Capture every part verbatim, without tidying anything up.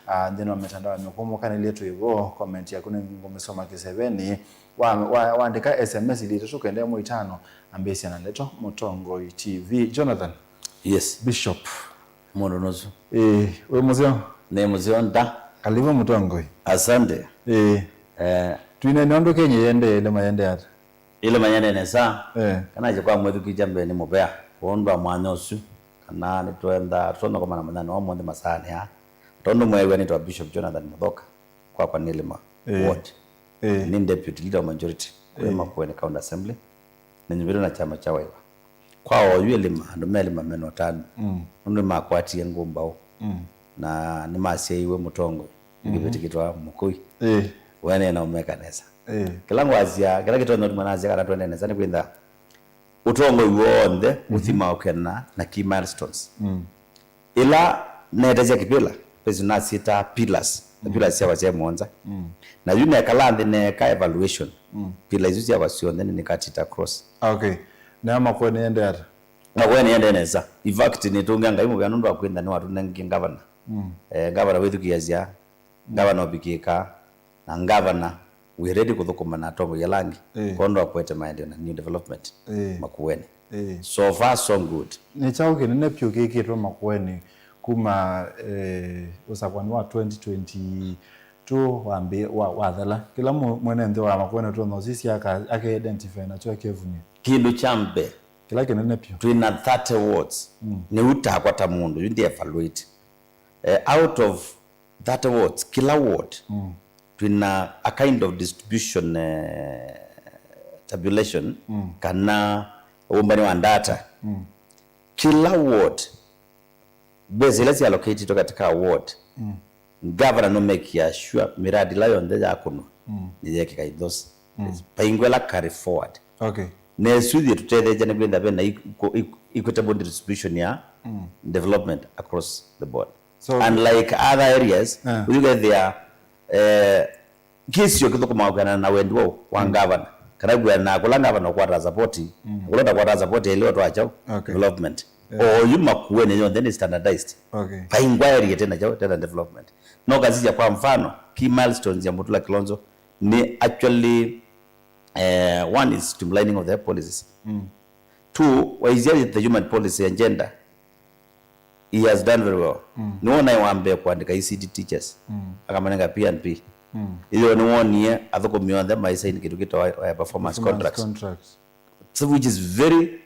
Ah, nthĩnĩ wa mitandao ya mĩkũmũkanĩlye twĩ vo, comment yaku nĩngũmĩsoma kĩsevenĩ. Wa, wa, waandĩka S M S ilĩ itatũ kenda ĩmwe itano, ambĩĩsya na ndeto Mũtongoi T V. Jonathan. Yes. Bishop. Mũndũ nũsu. Ĩĩ, wĩ mũseo? Nĩ mũseo nda. Karibu Mũtongoi. Asante. Ĩĩ. Eh. Twĩneene ũndũ Kenya ĩendee, ĩlĩma ĩendee ata? Ĩlĩma ĩendee nesa. Eh. Kana nje kwa mwĩthukĩĩsya mbee nĩ mũvea. Kwondũ wa mwanya ũsu, kana nĩtwenda, tũtonya kũmana mũthenya wa ũmũnthĩ masaanĩ aa. Tondũ mwĩw'a nĩtawa Bishop Jonathan Mũthoka, kwakwa nĩ Ĩlĩma. Eh. Ward. Eh. Nĩ deputy leader wa majority kũrĩ, eh, Makueni County Assembly. Nĩnyuvĩtwe na kyama kya Wiper. Kwa oyu Ĩlĩma, andũ me Ĩlĩma mena ũtanu. Mm. Nũndũ nĩmakwatie ngũmbaũ. Mm. Na nĩmasyaiwe Mũtongoi. Mhm. Nĩkĩvĩtĩkĩtwa Mũkũi. Eh. Wene na ũmeka nesa. Eh. Kĩla ngwasya, kĩla kĩtonya ũtuma nasya kana twende nesa nĩ kwĩtha ũtongoi w'onthe, mhm, ũthimaũkana na key milestones. Mm. Ĩla neetesya kĩvĩla, pesi nasyĩtaa pillars, na, mm, pillars syakwa syaĩ mũonza. Mm. Na yu nekala nthĩ neeka evaluation. Mm. Pillar isu syakwa syonthe nĩnĩkatita cross. Okay. Na Makueni ĩendee ata? Makueni ĩendee nesa. In fact, nĩtũngĩa Ngai mũvea nũndũ wa kwĩtha nĩwatũnengie ngavana. Mm. Eh, ngavana wĩthukĩĩasya, ngavana ũvikĩĩkaa, na ngavana wĩ ready kũthũkũma na atongoi ala angĩ, eh, kwondũ wa kũete maendeeo na new development, eh, Makueni. Eh. So far, so good. Nĩ kyaũ kĩnene vyũ kĩkĩtwe Makueni kuma, eh, ũsakwani wa twenty twenty-two wambĩ-, wa, wathela? Kĩla mũ-, mwene nthĩ wa Makueni ũtonya ũsisya aka-, ake identify nakyo akevuny'a. Kĩndũ kya mbee, kĩla kĩnene vyũ. Twĩ na thirty wards. Mm. Nĩu takwa ta mũndũ, yu ndi evaluate. Eh, out of thirty wards, kĩla ward, mm, twĩna a kind of distribution, eh, tabulation, mm, kana ũmbani wa data. Mm. Kĩla ward, mbesa ila syallocatetwe katika ward, mm, ngavana nũmekia sure miradi ila yonthe yakũnwa, mm, nĩyekĩka in those. Mm. Vaingwa ila carry forward. Okay. Na ĩsu yĩtũtetheesya nĩ kwĩtha ve na equ-, equ-, equitable distribution ya, mm, development across the board. So, unlike other areas, eh, ũyũkethĩa, eh, kĩsio kĩthũkũmaa kwĩanana na wendi wau wa, mm, ngavana, kana kwĩanana na kũla ngavana ũkwataa support, mm, na kũla ũtakwataa support, ĩlĩ ũtwaa kyaũ? Okay. Development. Yeah. Oyu Makueni yonthe nĩ standardized. Okay. Vaingwa area ĩtena kyaũ, ĩtena development. No kasisya, kwa mfano, key milestones ya Mutula Kilonzo nĩ actually, eh, one is streamlining of the policies. Mm. Two, waisya the human policy agenda, he has done very well. Mm. Nĩwe ũnaĩ wa mbee kũandĩka E C T teachers. Mm. Akamanenga P and P. Mm. Ĩyo nĩwonie athũkũmi onthe maisaini kĩndũ kĩtawa, eh, performance contracts. Performance contracts. So, which is very,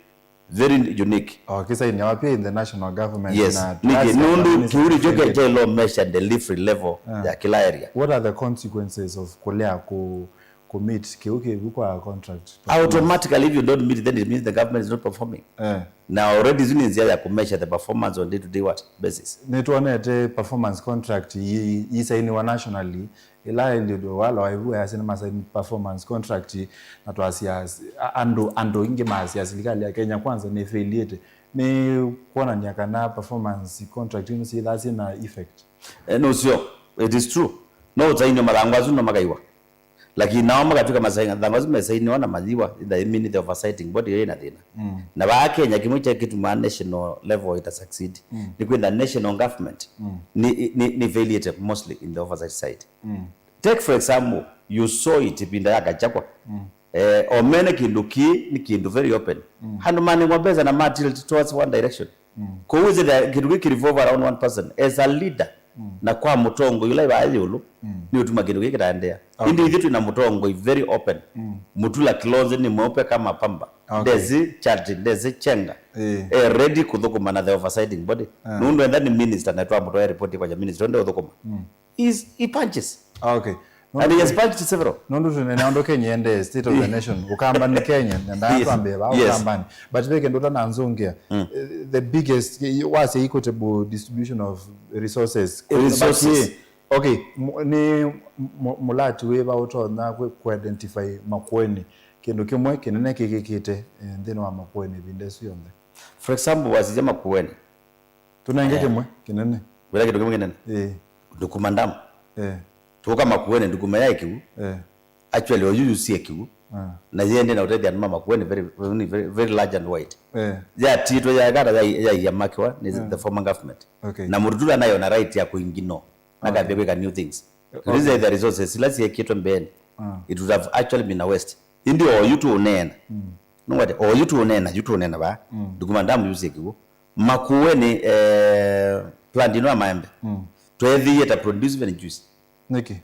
very unique. Oh, kĩsainiawa pia in the national government. Yes. Na nĩkĩ? Nũndũ kĩu nĩkyo kyaĩlwe measure delivery level, ah, ya kĩla area. What are the consequences of kũlea kũ-, kũ meet kĩu kĩvu kwa contract performance? Automatically, if you don't meet, then it means the government is not performing. Eh. Na already isu nĩ nzĩa ya kũ measure the performance on day to day what basis. Nĩtwonete performance contract yi-, yisainiwa nationally, ĩla ĩndĩ wala waivu yasya nĩmasaini performance contract, na twasya, a-, andũ, andũ aingĩ masya silikalĩ ya Kenya Kwanza nĩ failĩte. Nĩ kwonany'a kana performance contract ino syĩthaa syĩ na effect? Eh, nũseo, it is true. No ũsainio mathangũ asu no makaiwa. Lakini nao makatw'ĩka masaini, mathangũ asu mesainiwa na mayiwa, either ĩmini the oversighting body ĩyo ĩna thĩna. Mm. Na vaa Kenya, kĩmwe kya kĩtumaa national level ĩta succeed, mm, nĩ kwĩtha national government, mm, nĩ, nĩ, nĩ failĩte mostly in the oversight side. Mm. Take for example, you saw it ĩvinda ya Gachagua. Mm. Eh, o mene kĩndũ kĩĩ nĩ kĩndũ very open. Mm. Handũ manengwa mbesa na ma tilt towards one direction. Mm. Kwoou ĩsĩ kĩndũ kĩĩ kĩ revolve around one person as a leader. Mm. Na kwa mũtongoi ũla ĩvaa ĩũlũ, mm, nĩ ũtuma kĩndũ kĩĩ kĩtaendeea. Okay. Ĩndĩ ithyĩ twĩ na mũtongoi very open. Mm. Mutula Kilonzo nĩ mweupe kama pamba. Okay. Ndesĩ chatting, ndesĩ chenga. Eh. Eh, ready kũthũkũma na the oversighting body. Ah. Nũndũ enda nĩ minister na twamũtwae report kwa ya minister, ende ũthũkũma. Mm. Is, he punches. Ah, okay. And he has punched several. Nũndũ twĩna ũndũ Kenya ĩendee, state of the nation. Ũkamba nĩ Kenya, na ndaa, yes, twambĩe vaa, yes, Ũkambani. But ve kĩndũ ũtananzũngĩa. Mm. Eh, the biggest, wasya equitable distribution of resources. Resources. But, okay, mu-, nĩ mu-, mũlati wĩva ũtonya kũ-, kũ identify Makueni? Kĩndũ kĩmwe kĩnene kĩkĩkĩte, eh, nthĩnĩ wa Makueni ĩvinda ĩsu yonthe. For example, wasisya Makueni. Tũnenge, eh, kĩmwe kĩnene. Wĩla kĩndũ kĩmwe kĩnene. Eh. Ndukuma Dam. Eh. Tũka Makueni, Ndukuma yaĩ kĩw'ũ. Eh. Actually, oyu yusie kĩw'ũ. Ah. Na yende na ũtethya andũ ma Makueni very, very, very large and wide. Eh. Yatitwe ya kata ya, ya, ya makiwa nĩ, eh, the former government. Okay. Na Mutula nayo na right ya kũingino. Makambia kwĩka new things. Okay. These are the resources ila siekĩtwe mbeenĩ. Ah. It would have actually been a waste. Ĩndĩ oyu tũũneena. Mm. Nũngwate, oyu tũũneena, yu tũũneena vaa. Mm. Ndukuma Dam yusie kĩw'ũ. Makueni, eh, plant ĩno ya maembe. Mm. Tweethĩie ta produce even juice. Nĩkĩ?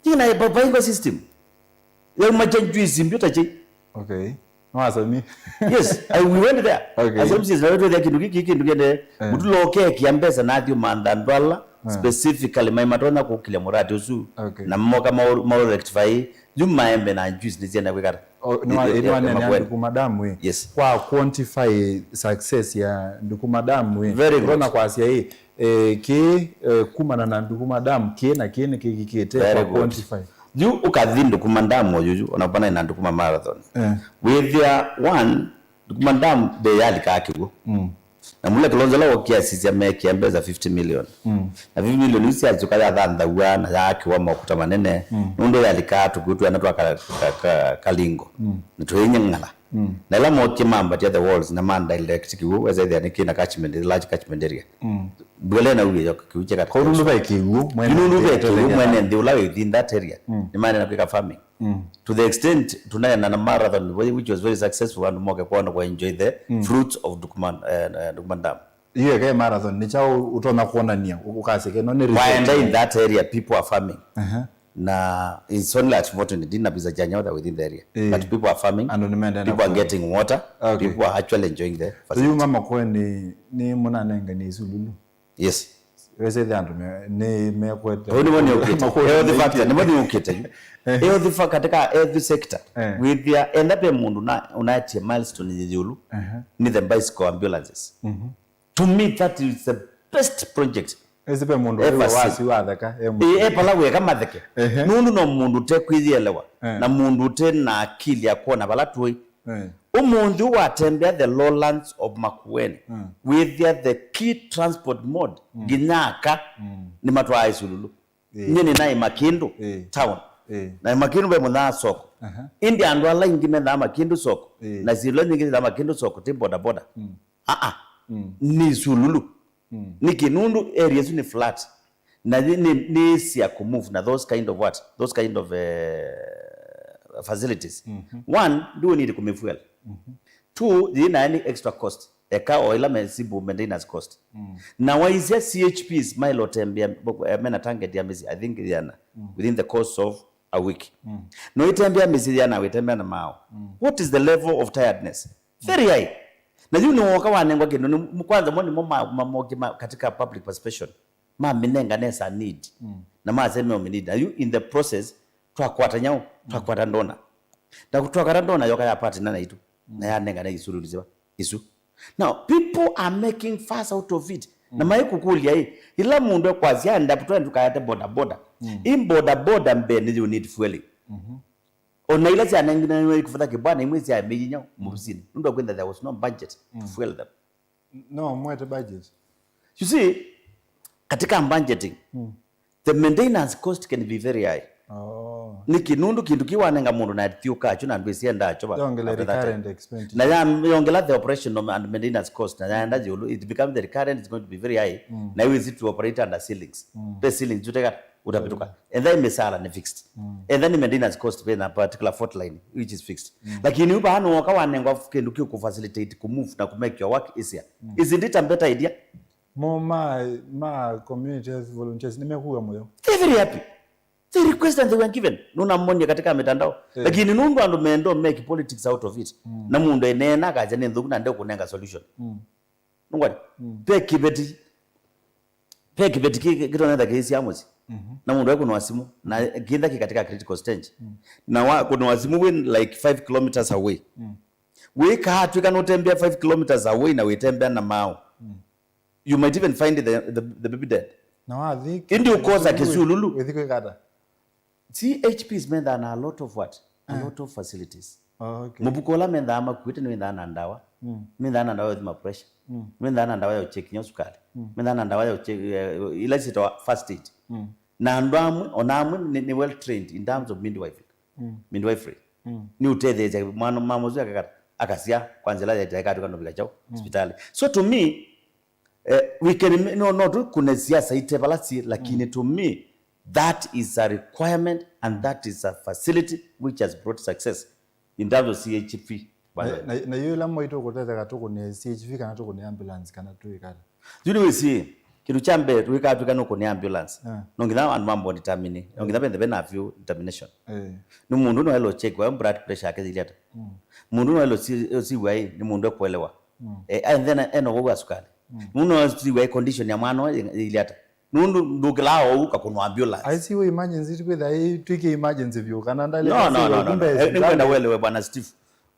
Yĩna papaingo system. Yaumacha juice mbyo ta chai. Okay. Nĩwasomie? Yes, I, we went there. Okay. As M Cs, na wetu ya kindu kiki, kindu kende, eh, mtu loke kia mbesa na athi mantha ndwala, eh, specifically mai matonya kukile murati usu. Okay. Na moka mau, mau rectify, yu maembe na juice nisienda kwikata. Oh, nĩwa-, eh, eh, nĩwanene Makueni. Ndukuma Dam ĩ. Yes. Kwa quantify success ya Ndukuma Dam ĩ. Very good. Ndona kwasya ĩ, eh, kĩ, eh, kumana na Ndukuma Dam, kĩ na kĩ nĩ kĩkĩkĩte. Very good. Kwa quantify. Yu ũkathi Ndukuma Dam oyu, yu, ona vana na Ndukuma Marathon. Eh. Wĩthĩa, one, Ndukuma Dam ndeyalikaa kĩw'ũ. Mm. Na Mula Kilonzo la wokiasisya mekia mbesa fifty million. Mm. Na fifty million isu yasyũka yathanthaw'a na yaakĩwa maũkuta manene. Mm. Nũndũ yalikaa tũkw'ũ twĩana twa ka, ka, ka, kalingo. Mm. Na tũinyang'ala. Mm. Na ĩla mokie mambatia the walls na ma direct kĩw'ũ, wesethĩa nĩ kĩna catchment, large catchment area. Mm. Mbwele na uye yo kĩw'ũ kya. Kwa nũndũ ve kĩw'ũ, mwene nũndũ ve nthĩ kĩw'ũ, mwene nthĩ ũla wĩ within that area. Mm. Nĩ maana na kwĩka farming. Mm. To the extent, tunaenda na marathon, which was very successful, andũ moke kwona kwa enjoy the, mm, fruits of Ndukuma, eh, eh, Ndukuma Dam. Iyo ĩkaĩ marathon, nĩ kyaũ ũtonya kwonania, ũ-, ũkasya kĩno nĩ result? Waenda in that area, people are farming. Uh-huh. Na it's only at Motoni Dina Biza Janyotha within the area. Eh. But people are farming. Andũ nĩmendete na kũrĩma. People are getting water. Okay. People are actually enjoying the facility. Tũyuma Makueni nĩ mũnanengania isululu. Yes. Wesethĩa andũ me, nĩ mekwete. Ũu nĩmo nĩũkĩte. Makueni health factor, nĩmo nĩũkĩte. Eh. Health fa-, katika health sector. Eh. Wĩthĩa, enda pe mũndũ na, ũnaetie milestone yĩyũlũ, uh-huh, nĩ the bicycle ambulances. Mhm. To me, that is the best project. Ĩsĩ ve mũndũ ever seen. Wasi watheka, e mũndũ. Ĩ, e pala weka matheke. Ehe. Nũndũ no mũndũ ũtekwĩyĩelewa, eh, na mũndũ ũte na akili ya kuona vala tũĩ. Eh. Ũmũnthĩ ũũ watembea the lowlands of Makueni, mm, wĩthĩa the key transport mode, mm, nginya aka, mm, nĩ matwaa isululu. Eh. Nyie nĩnaĩ Makĩndũ, eh, town. Eh. Na Makĩndũ ve mũnyaa soko. Aha. Ĩndĩ andũ ala aingĩ menyaa Makĩndũ soko, eh, na syĩndũ nyingĩ syĩthaa Makĩndũ soko, ti bodaboda. Mm. Aa. Mm. Nĩ isululu. Mm. Nĩkĩ? Nũndũ area ĩsu nĩ flat. Na yĩ-, nĩ, nĩ easy ya kũmove na those kind of what? Those kind of, eh, facilities. Mhm. One, ndũ need kũmĩfuel. Mhm. Two, yĩ na any extra cost. Eka o ila mesibu maintenance cost. Mm. Na waisya C H Ps mailotembea, eh, mena target ya mĩsyĩ, I think, yĩana, mm, within the course of a week. Mm. No itembea mĩsyĩ yĩana wĩtembea na maaũ. Mm. What is the level of tiredness? Very high. Na yu nĩwoka wanengwa kĩndũ, nĩ, kwanza mo nĩmo ma, ma, moke ma, katika public participation. Mamĩnenga nesa need. Mm. Na maseme omi need. Na yu in the process, twakwata nyau, mm, twakwata ndona. Na twakwata ndona yoka ya partner naitũ. Mm. Na yanengane isululu nzima. Isu. Now, people are making fuss out of it. Na, mm, maikũkũlya ĩ, ila mũndũ ekwasya enda twende tũkaete boda boda. Mm. I boda boda mbee nĩ you need fueling. Mhm. Ona ila syanenginaiwe ikũvatha kĩbwana imwe syaemeie nyau, mm, mũvisinĩ. Nũndũ wa kwĩtha there was no budget to, mm, fuel them. No, mwete budget. You see, katika budgeting, mm, the maintenance cost can be very high. Oh. Nĩkĩ? Nũndũ kĩndũ kĩ wanenga mũndũ na thiũka acho na ndwĩsienda acho va. Yongela after that recurrent time. Expenditure. Na ya, yongela the operational and maintenance cost, na yaenda yũlũ, it becomes the recurrent is going to be very high. Mm. Na you is to operate under ceilings. Mm. Pe ceilings, uteka, utapituka. Mm. Etha ĩ mĩsaala nĩ fixed. Mm. Etha nĩ maintenance cost pe na particular fault line, which is fixed. Mm. Lakini uba hano woka wanengwa kĩndũ kĩ kũ facilitate, kũ move na kũ make your work easier. Mm. Isn't it a better idea? Mo ma, ma community health volunteers nĩmekuwa mũyo. They're very happy. They request and they were given. Nũnamonie katika mitandao. Eh. Lakini nũndũ andũ mendo make politics out of it. Mm. Na mũndũ eneena akasya nĩ nthũku na ndekũnenga solution. Mm. Nũngwani? Mm. Pe kĩveti. Pe kĩveti kĩ-, kĩ-, kĩtonetha kĩisya mũsyĩ. Mhm. Na mũndũ ekũnwa simũ. Na kĩntha kĩ katika critical stage. Mm. Na wa kũnwa simũ wĩ like five kilometers away. Mm. Wĩkaa twĩka nũtembea five kilometers away na wĩtembea na maaũ. Mm. You might even find the, the, the baby dead. Na wathi. Ĩndĩ ũkosa kĩsululu. Wĩthi kwĩkata. C H Ps methaa na a lot of what? A, eh, lot of facilities. Oh, okay. Mũvuko ũla methaa makuĩte nĩwĩthaa na ndawa. Mm. Methaa na ndawa ya ũthima pressure. Mm. Methaa na ndawa ya ũcheck nginya sukali. Mm. Methaa na ndawa ya ũcheck, eh, ila syĩtawa first aid. Mm. Na andũ amwe, ona amwe nĩ, nĩ well trained in terms of midwifery. Mm. Midwifery. Mm. Nĩ ũtetheesya mwana, mama ũsu akakata, akasya kwa nzĩla yaĩte, akatwĩka nũvika kyaũ, mm, hospitali. So to me, Eh, we can ma-, no, no tũkũne siasa ite vala si, lakini to me, that is a requirement and that is a facility which has brought success in terms of C H P. Na, na, na yu ĩla mwaitũ kũtetheka tũkũne C H P kana tũkũne ambulance kana twĩkata? Yu nĩwĩsĩ, kĩndũ kya mbee, tũikaa twĩka nũkũne ambulance. Yeah. No nginya andũ mambo determine. No nginya venthe vena vyu determination. Eh. Nĩ mũndũ no elo check wa blood pressure yake ĩilyĩ ata. Mm. Mũndũ no elo si, si wai, nĩ mũndũ ekuelewa. Mm. Eh, and then eno wa sukali. Mm. Mũndũ no si wai condition ya mwana ũyũ ĩilyĩ ata. Nũndũ ndũkĩlaa ou kakũnwa ambulance. Aisiwe emergency, kwĩtha ĩtwĩke emergency vyũ, kana ndalĩ. No, no, no, no, no. Eh, nĩngwenda welewe, Bwana Steve.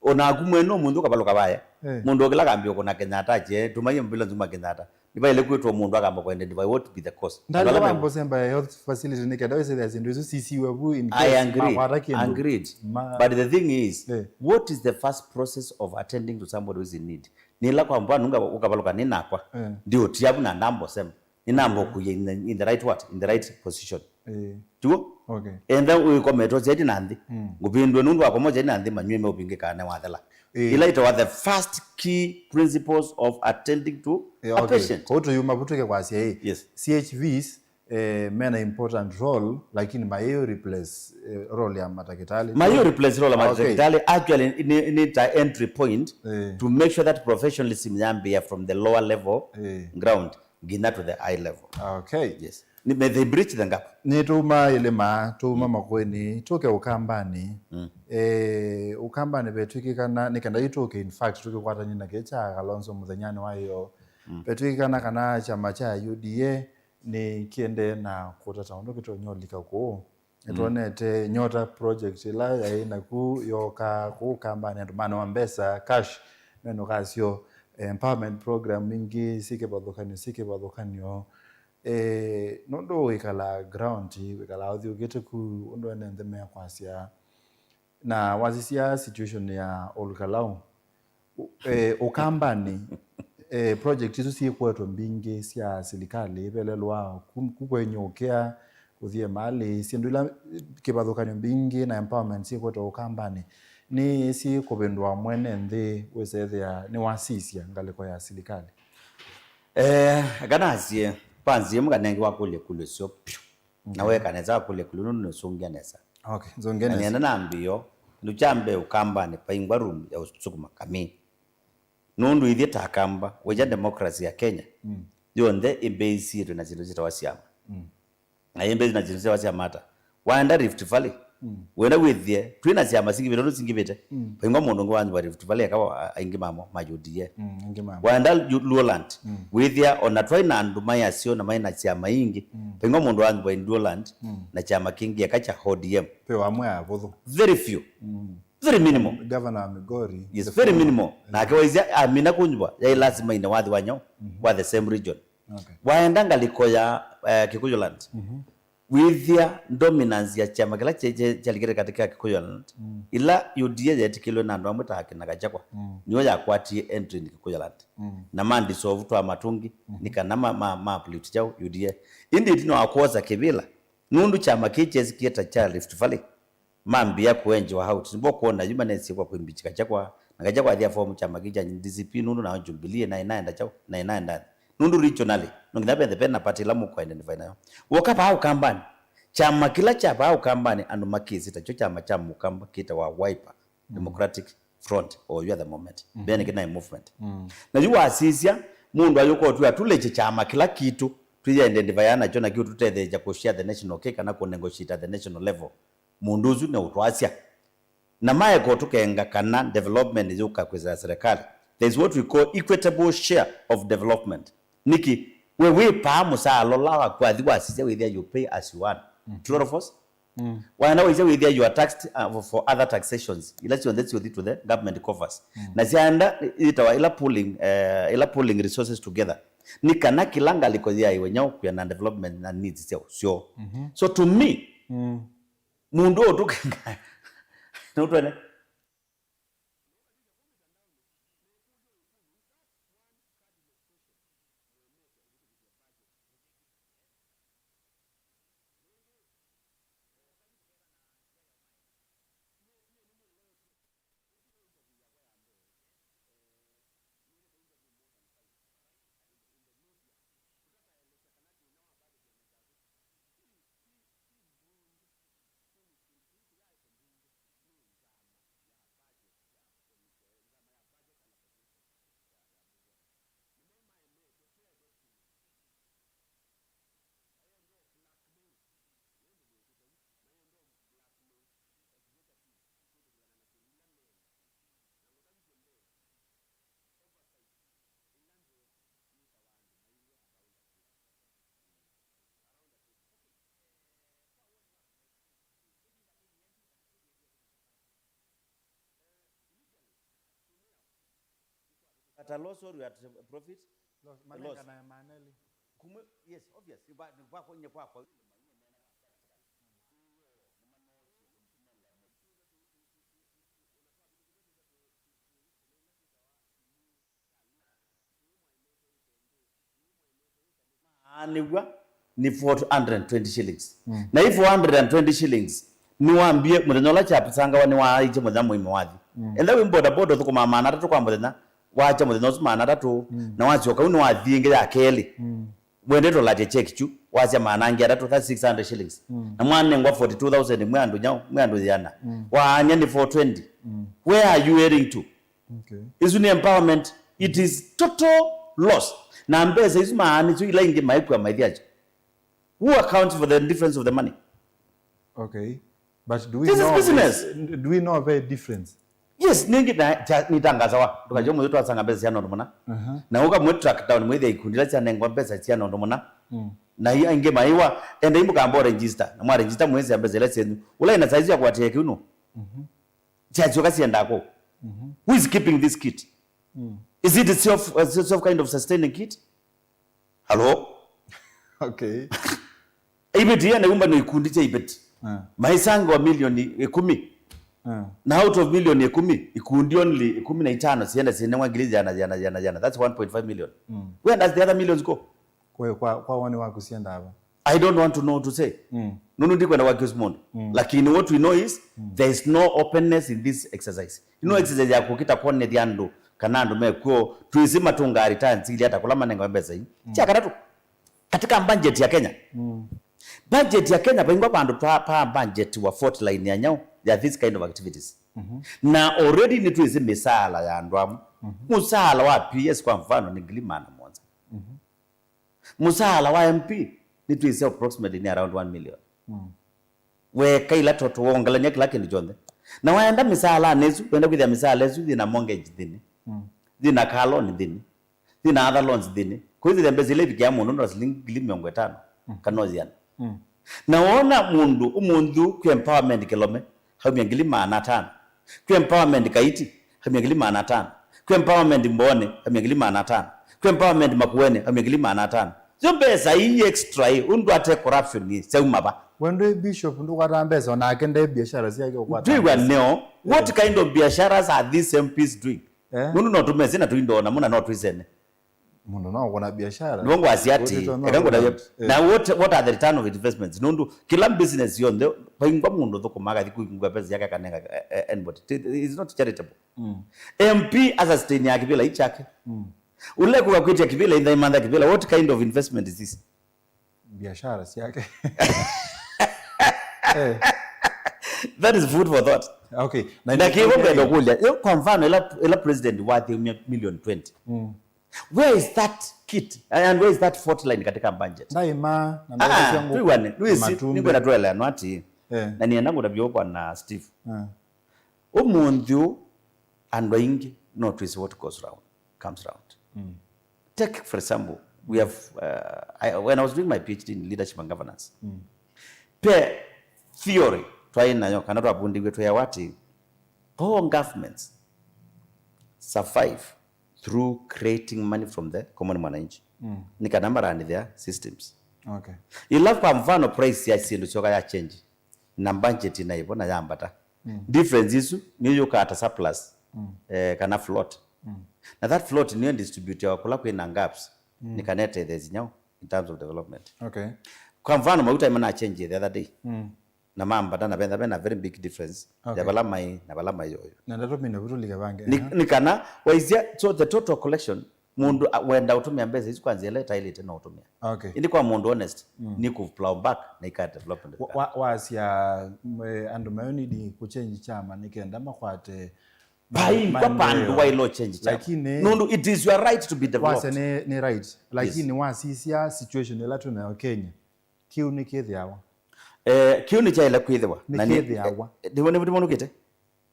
Onaku mwene ũmũnthĩ ũkavalũka vaya. Eh. Mũndũ ũkĩla akambia kũna Kenyatta, atie, tũma ambulance kuma Kenyatta. Nĩvaĩle kwĩtwa mũndũ akamba kũ identify what be the cause. Ndalĩ andũ ala me- wambosemba health facility nĩ kenda wĩsĩthĩa syĩndũ isu sisiwe vu in case I agree. Makwata kĩndũ. Agreed. Ma- But the thing is, eh, what is the first process of attending to somebody who is in need? Nĩla kwa mfano nunga ũkavalũka nĩ nakwa. Eh. Ndiũtia vu na ndambosemba. Nĩnamba ũkũie in the, in the right what? In the right position. Eh. Tuo? Okay. Enda ũikometwe zaidi na nthĩ. Mm. Ngũvĩndue nũndũ wakomwa zaidi na nthĩ, manyue meũvingĩkaa nĩ wathela. Eh. Ila itawa the first key principles of attending to, eh, a okay, patient. Kũu tũyuma vu twĩke kwasya ĩ. Yes. C H Vs, eh, mena important role, lakini mayĩu replace, eh, role ya matakĩtalĩ. Mayĩu replace role ya, okay, matakĩtalĩ. Actually, nĩ, nĩ ta entry point, eh, to make sure that professionalism yambia from the lower level, eh, ground nginya to the high level. Okay. Yes. Ni, may they bridge the gap. Nĩtũuma ĩlĩma, tũuma, mm, makũĩnĩ, tũke Ũkambanĩ. Mm. Eh, Ũkambanĩ vetw'ĩkĩkana, nĩ kenda yu tũke, in fact, tũkĩkwatany'a na kĩĩ kya Kalonzo mũthenyanĩ wa ĩyoo. Mm. Vetw'ĩkĩkana kana kyama kya U D A nĩkĩendee na kũtata ũndũ kĩtonya ũlika kũũ. Nĩtwonete Nyota project ĩla yaĩ naku yooka kũu Kambanĩ, andũ manewa mbesa, cash, menũkasyo, empowerment program ingĩ syĩ kĩvathũkanyo, syĩ kĩvathũkanyo. Eh, nũndũ wĩkalaa ground, wĩkalaa ũthyũũkĩte ku, ũndũ ene nthĩ mekwasya. Na wasisya situation ya Ol Kalou, U-, eh, Ũkambanĩ, eh, project isu syĩkwetwe mbingĩ sya silikalĩ, velelwa ku, ku kwenyũkĩa, kũthiĩ malĩ, syĩndũ ila, eh, kĩvathũkanyo mbingĩ na empowerment syĩkwetwe Ũkambanĩ, nĩ syĩkũvĩndũa mwene nthĩ wĩsethĩa nĩwasisya ngalĩko ya silikalĩ? Eh, aka nasye, panzie mũkanenge wakũlya kũlyo syo pyũ. Na, mhm, weka nesa wakũlya kũlyo nũndũ nĩsũngĩa nesa. Okay, nzũngĩa nesa. Na nĩenda nambĩo, kĩndũ kya mbee Ũkambanĩ paingwa room ya ũsukuma kamii. Nũndũ ithyĩ ta Akamba, wĩkya democracy ya Kenya, mm, yonthe ĩmbĩĩsĩtwe na syĩndũ syĩtawa syama. Mm. Na ĩmbĩĩsĩ na syĩndũ syĩtawa syama ata. Waenda Rift Valley, mm, wenda wĩthĩe, twĩ na syama singĩvĩte, nũndũ singĩvĩte. Mm. Paingwa mũndũ ũngĩ wa nyũmba Rift Valley, eka wa, aingĩ mamo, ma U D A. Mm, aingĩ mamo. Waenda Lu-, Luoland, mm, wĩthĩa ona twaĩ na andũ maĩ aseo na maĩ na syama ingĩ. Mm. Paingwa mũndũ wa nyũmba in Luoland, mm, na kyama kĩngĩ eka kya O D M. Pe wamwe avũthũ. Very few. Mm. Very minimal. Governor wa Migori, yes, the very former, minimal. Nake waisya amina kũnyuva, yaĩ lazima ine wathi wa nyau, mhm, wa the same region. Okay. Waenda ngalĩko ya, eh, Kikuyu land. Mhm. Wĩthĩa dominance ya kyama kĩla kye-, kye-, kyalikĩte katĩ ka Kikuyu land, mm, ila U D A yetĩkĩlwe na andũ amwe ta akina Gachagua, mm, nĩyo yakwatie entry in Kikuyu land. Mm. Na ma dissolve twa matungi, mhm, nĩ kana ma, ma, ma uplift chao U D A. Ĩndĩ ĩtina wa kwosa kĩvĩla, nũndũ kyama kĩĩ kyesikie ta kya Rift Valley, mambĩa kũenjewa out. Nĩvo kwona yu manesie kwa kwĩmbichi Gachagua, na Gachagua athi aform kyama kĩĩ kya D C P nũndũ nao Jubilee na inaenda chao, na inaenda. Nũndũ regionally, no nginya venthe vena party ĩla mũkũ identify nayo. Woka vaa Ũkambanĩ, kyama kĩla kya vaa Ũkambanĩ andũ makĩsĩ takyo kyama kya Mũkamba kĩtawa Wiper, mm, Democratic Front, or you at the moment. Mhm. Bene kĩna movement. Mm. Na yu wasisya, mũndũ ayũka ũtwĩa tũlekye kyama kĩla kitũ, twĩ identify nakyo, na kĩu tũtetheesya kũ share the national cake kana kũ negotiate at the national level. Mũndũ ũsu nĩ ũtwasya. Na maeka ũtũkenga kana development yũka kwĩsĩla serikali. There is what we call equitable share of development. Nĩkĩ? We wĩ paa mũsaala ũla waku wathi wasisya wĩthĩa you pay as you earn. Mm. True or false? Mm. Waenda waisya wĩthĩa you are taxed, uh, for, for other taxations. Ila syonthe syothi to the government coffers. Mm. Na syaenda itawa ila pooling, eh, ila pooling resources together. Nĩ kana kĩla ngalĩko yĩaĩwe nyau kwĩana na development na needs syao syo. Mhm. So to me, mm, mũndũ ũtũkenga nũtwene At a loss or you at a profit? Loss. Manenganae maana elĩ. Kumwe, yes, obvious. Kwa, kwa, kwa, kwa. Maanĩw'a nĩ four hundred and twenty shillings. Mm. Na hii four hundred and twenty shillings, nĩwambie mũthenya ũla kyasangawa nĩwaaĩtye mũthenya mũima wathi. Mm. Enda wĩ boda boda ũthũkũmaa maana atatũ kwa mũthenya, wacha mũthenya ũsu maana atatũ, mm, na wasyoka u nĩwathi ĩngĩ ya kelĩ. Mm. Wendete ũlatya check kyu, wasya maana angĩ atatũ, that's six hundred shillings. Mm. Na mwanengwa forty-two thousand mwe andũ nyau, mwe andũ yĩana. Mm. Waanya nĩ four twenty. Mm. Where are you heading to? Okay. Isu nĩ empowerment. It is total loss. Na mbesa isu maana nĩsyo ila ingĩ maikua maithi acho. Who accounts for the difference of the money? Okay. But do we This is know business. This, do we know a very difference? Yes, ningi na cha- nitangazawa. Tukajua mwe twasanga mbesa cia nondu muna. Uh-huh. Na uka mwe track down mwe the ikundi la cia nengwa mbesa cia nondu muna. Mm. Na hiyo ingi maiwa enda imbu kamba register. Na mwa register mwezi ya mbesa ile senu. Ula ina size ya kwatia kiuno. Mhm. Cha choka sienda ko. Mhm. Who is keeping this kit? Mm. Is it a self, a self kind of sustaining kit? Hello? Okay. Ibeti ya neumba no ikundi cha ibeti. Ah. Maisanga wa milioni ikumi. Ah. Na out of milioni ikumi, ikundi only ikumi na itano sienda sinengwa ngili jana, jana, jana, jana. That's one point five million. Mm. Where does the other millions go? Kwa, kwa, kwa woni waku sienda ava? I don't want to know to say. Mm. Nunu ndikwenda kwa accuse mundu. Mm. Lakini what we know is, mm, there is no openness in this exercise. Ino, mm, exercise ya kukita kuonethya andu kana andu mekuo twisi matunga returns ili hata kula manenga mbesa hii. Mm. Cha katatu, katika budget ya Kenya. Mm. Budget ya Kenya paingwa pandu pa, pa budget wa fourth line ya nyau ya this kind of activities. Mhm. Na already ni twisi misaala ya andu amu. Mhm. Musaala wa P S kwa mfano ni ngili maana mũonza. Mhm. Mũsaala wa M P nĩtwĩsĩ approximately nĩ around one million. Mm. Weka ila toto wongelany'a kĩla kĩndũ kyonthe. Na waenda mĩsaalanĩ ĩsu, wenda kwĩthĩa mĩsaala ĩsu yĩna mortgage nthĩnĩ, mm, yĩna car loan nthĩnĩ, yĩna other loans nthĩnĩ. Kwĩthĩa mbesa ila ivikĩa mũndũ no silingi ngili mĩongo ĩtano, mm, kana o yĩana. Mm. Na wona mũndũ ũmũnthĩ kwĩ empowerment Kĩlome, haumya ngili maana atano. Kwĩ empowerment Kaiti, haumya ngili maana atano. Kwĩ empowerment Mbooni, haumya ngili maana atano. Kwĩ empowerment Makueni, haumya ngili maana atano. Yo mbesa ii extra ii, ũndũ ate corruption ii, syauma va? We ndwĩ bishop, ndũkwataa mbesa, onake nde biashara syake ũkwata. Twĩw'a mbesa neo, what, eh, kind of biasharas are these M Ps doing? Eh? Nũndũ no tũmesĩ na tũindona mũna no twĩsene. Mũndũ no ũkũna biashara. Nĩw'o ngwasya atĩ, eka ngũtavye. Eh. Na what, what are the return of investments? Nũndũ kĩla business yonthe, vaingwa mũndũ thũkũma akathi kũingwa pesa yake akanenga, eh, eh, anybody. It is not charitable. Mm. M P asustain ya kĩvĩla ichake. Mm. Ũle kũka kwĩtya kĩvĩla, inda imantha kĩvĩla, what kind of investment is this? Biashara syake. Eh. That is food for thought. Okay. Na na kĩvo ngendo kũlya. Yo, kwa mfano, ila, ila president wathĩumya million twenty. Mm. Where is that kit? And where is that fourth line katika budget? Ndaima, na ah, ndaima syangu twĩwane, Luis, matumbĩ. Nĩkwenda tweleanwa ati. Eh. Na nienda ngũtavya ũkwa na Steve. Eh. Ũmũnthĩ ũũ, andũ aingĩ no twĩsĩ what goes round, comes round. Mm. Take, for example, we have, uh, I, when I was doing my P H D in leadership and governance, mm, pe theory twaĩ nayo, kana twavundiw'e tweeawa ati, all governments survive through creating money from the common mwananchi. Mm. Nĩ kana marani their systems. Okay. Ila kwa mfano price ya syĩndũ syoka ya change, na budget na ĩvo na yambata. Mm. Difference isu nĩ yũkaa ta surplus, mm, eh, kana float. Mm. Na that float nĩyo distribute ya kũla kwĩ na gaps, mm, nĩ kana ĩtethesye nyau in terms of development. Okay. Kwa mfano, mauta ĩmana change the other day. Mm. Na mambata na venda vena very big difference, okay, ya vala mai na vala mai oyo. Na ndatũmĩne vutulike vange. Ni, aha, ni kana waisya, so the total collection, mũndũ a- wenda ũtũmĩa mbesa isu kwa nzĩa ĩla ĩtaĩlĩte no ũtũmĩa. Okay. Ĩndĩ kwa mũndũ honest, mm, nĩ kũ plow back na ika development. Wa- wa- wasya, mm, eh, andũ mayo need kũ change kyama nĩ kenda makwate vai kwa maendeleo. Pandu waĩle change kyama. Lakini nũndũ it is your right to be developed. Wasya nĩ, nĩ right. Lakini, yes, wasisya situation ĩla twĩ nayo Kenya, kĩu nĩkĩthĩawa? Eh, kĩu nĩkyaĩle kwĩthĩwa. Na nĩ- nĩkĩthĩawa. Eh, nĩvo- nĩvo- nĩvonũkĩte?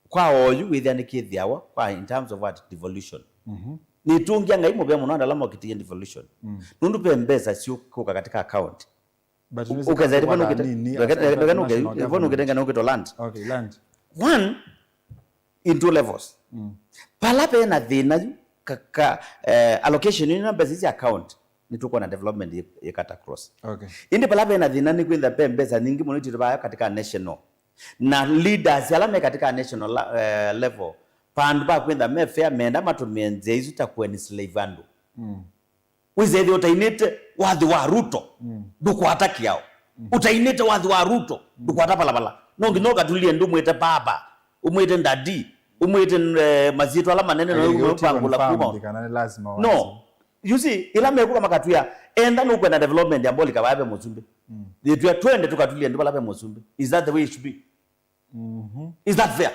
Kwa oyu wĩthĩa nĩkĩthĩawa kwa in terms of what? Devolution. Mhm. Nĩtũngĩa Ngai mũvea mũno andũ ala mokĩtie devolution. Mm. Nũndũ ve mbesa syũkũka katika account. But nĩwĩsĩ ũkethĩa kũkũna nĩvonũkĩte nini, reke- as reke- reke nũke- national government. Nĩvonũkĩte ngai nũkĩtwa land. Okay, land. One, in two levels. Mm. Pala pena thĩna yu, ka, ka, eh, allocation ĩno mbesa ici account, nĩtũkwona development yĩ, yĩ cut across. Okay. Ĩndĩ pala vena thĩna nĩ kwĩtha ve mbesa nyingĩ mũno itĩtũvaa katika national. Na leaders ala me katika national la, eh, level, vandũ va kwĩtha me fair, menda matũmĩe nzĩa isu ta kũenslave andũ. Mm. Wĩsethĩa ũtainĩte wathi wa Ruto, mm, ndũkwata kĩao. Mm. Ũtainĩte wathi wa Ruto, mm, ndũkwata valala. No nginya ũkatulie ndũ, ũmwĩte baba, ũmwĩte daddy, ũmwĩte, eh, masyĩtwa ala manene, na ũmwĩpangũla kuma. No. You see, ĩla mekuka makatwĩa, enda nũkwenda development ya Mbolika vaa ve mũsumbĩ. Mm. Yĩtwĩa twende tũkatulie ndũ vala ve mũsumbĩ. Is that the way it should be? Mhm. Is that fair?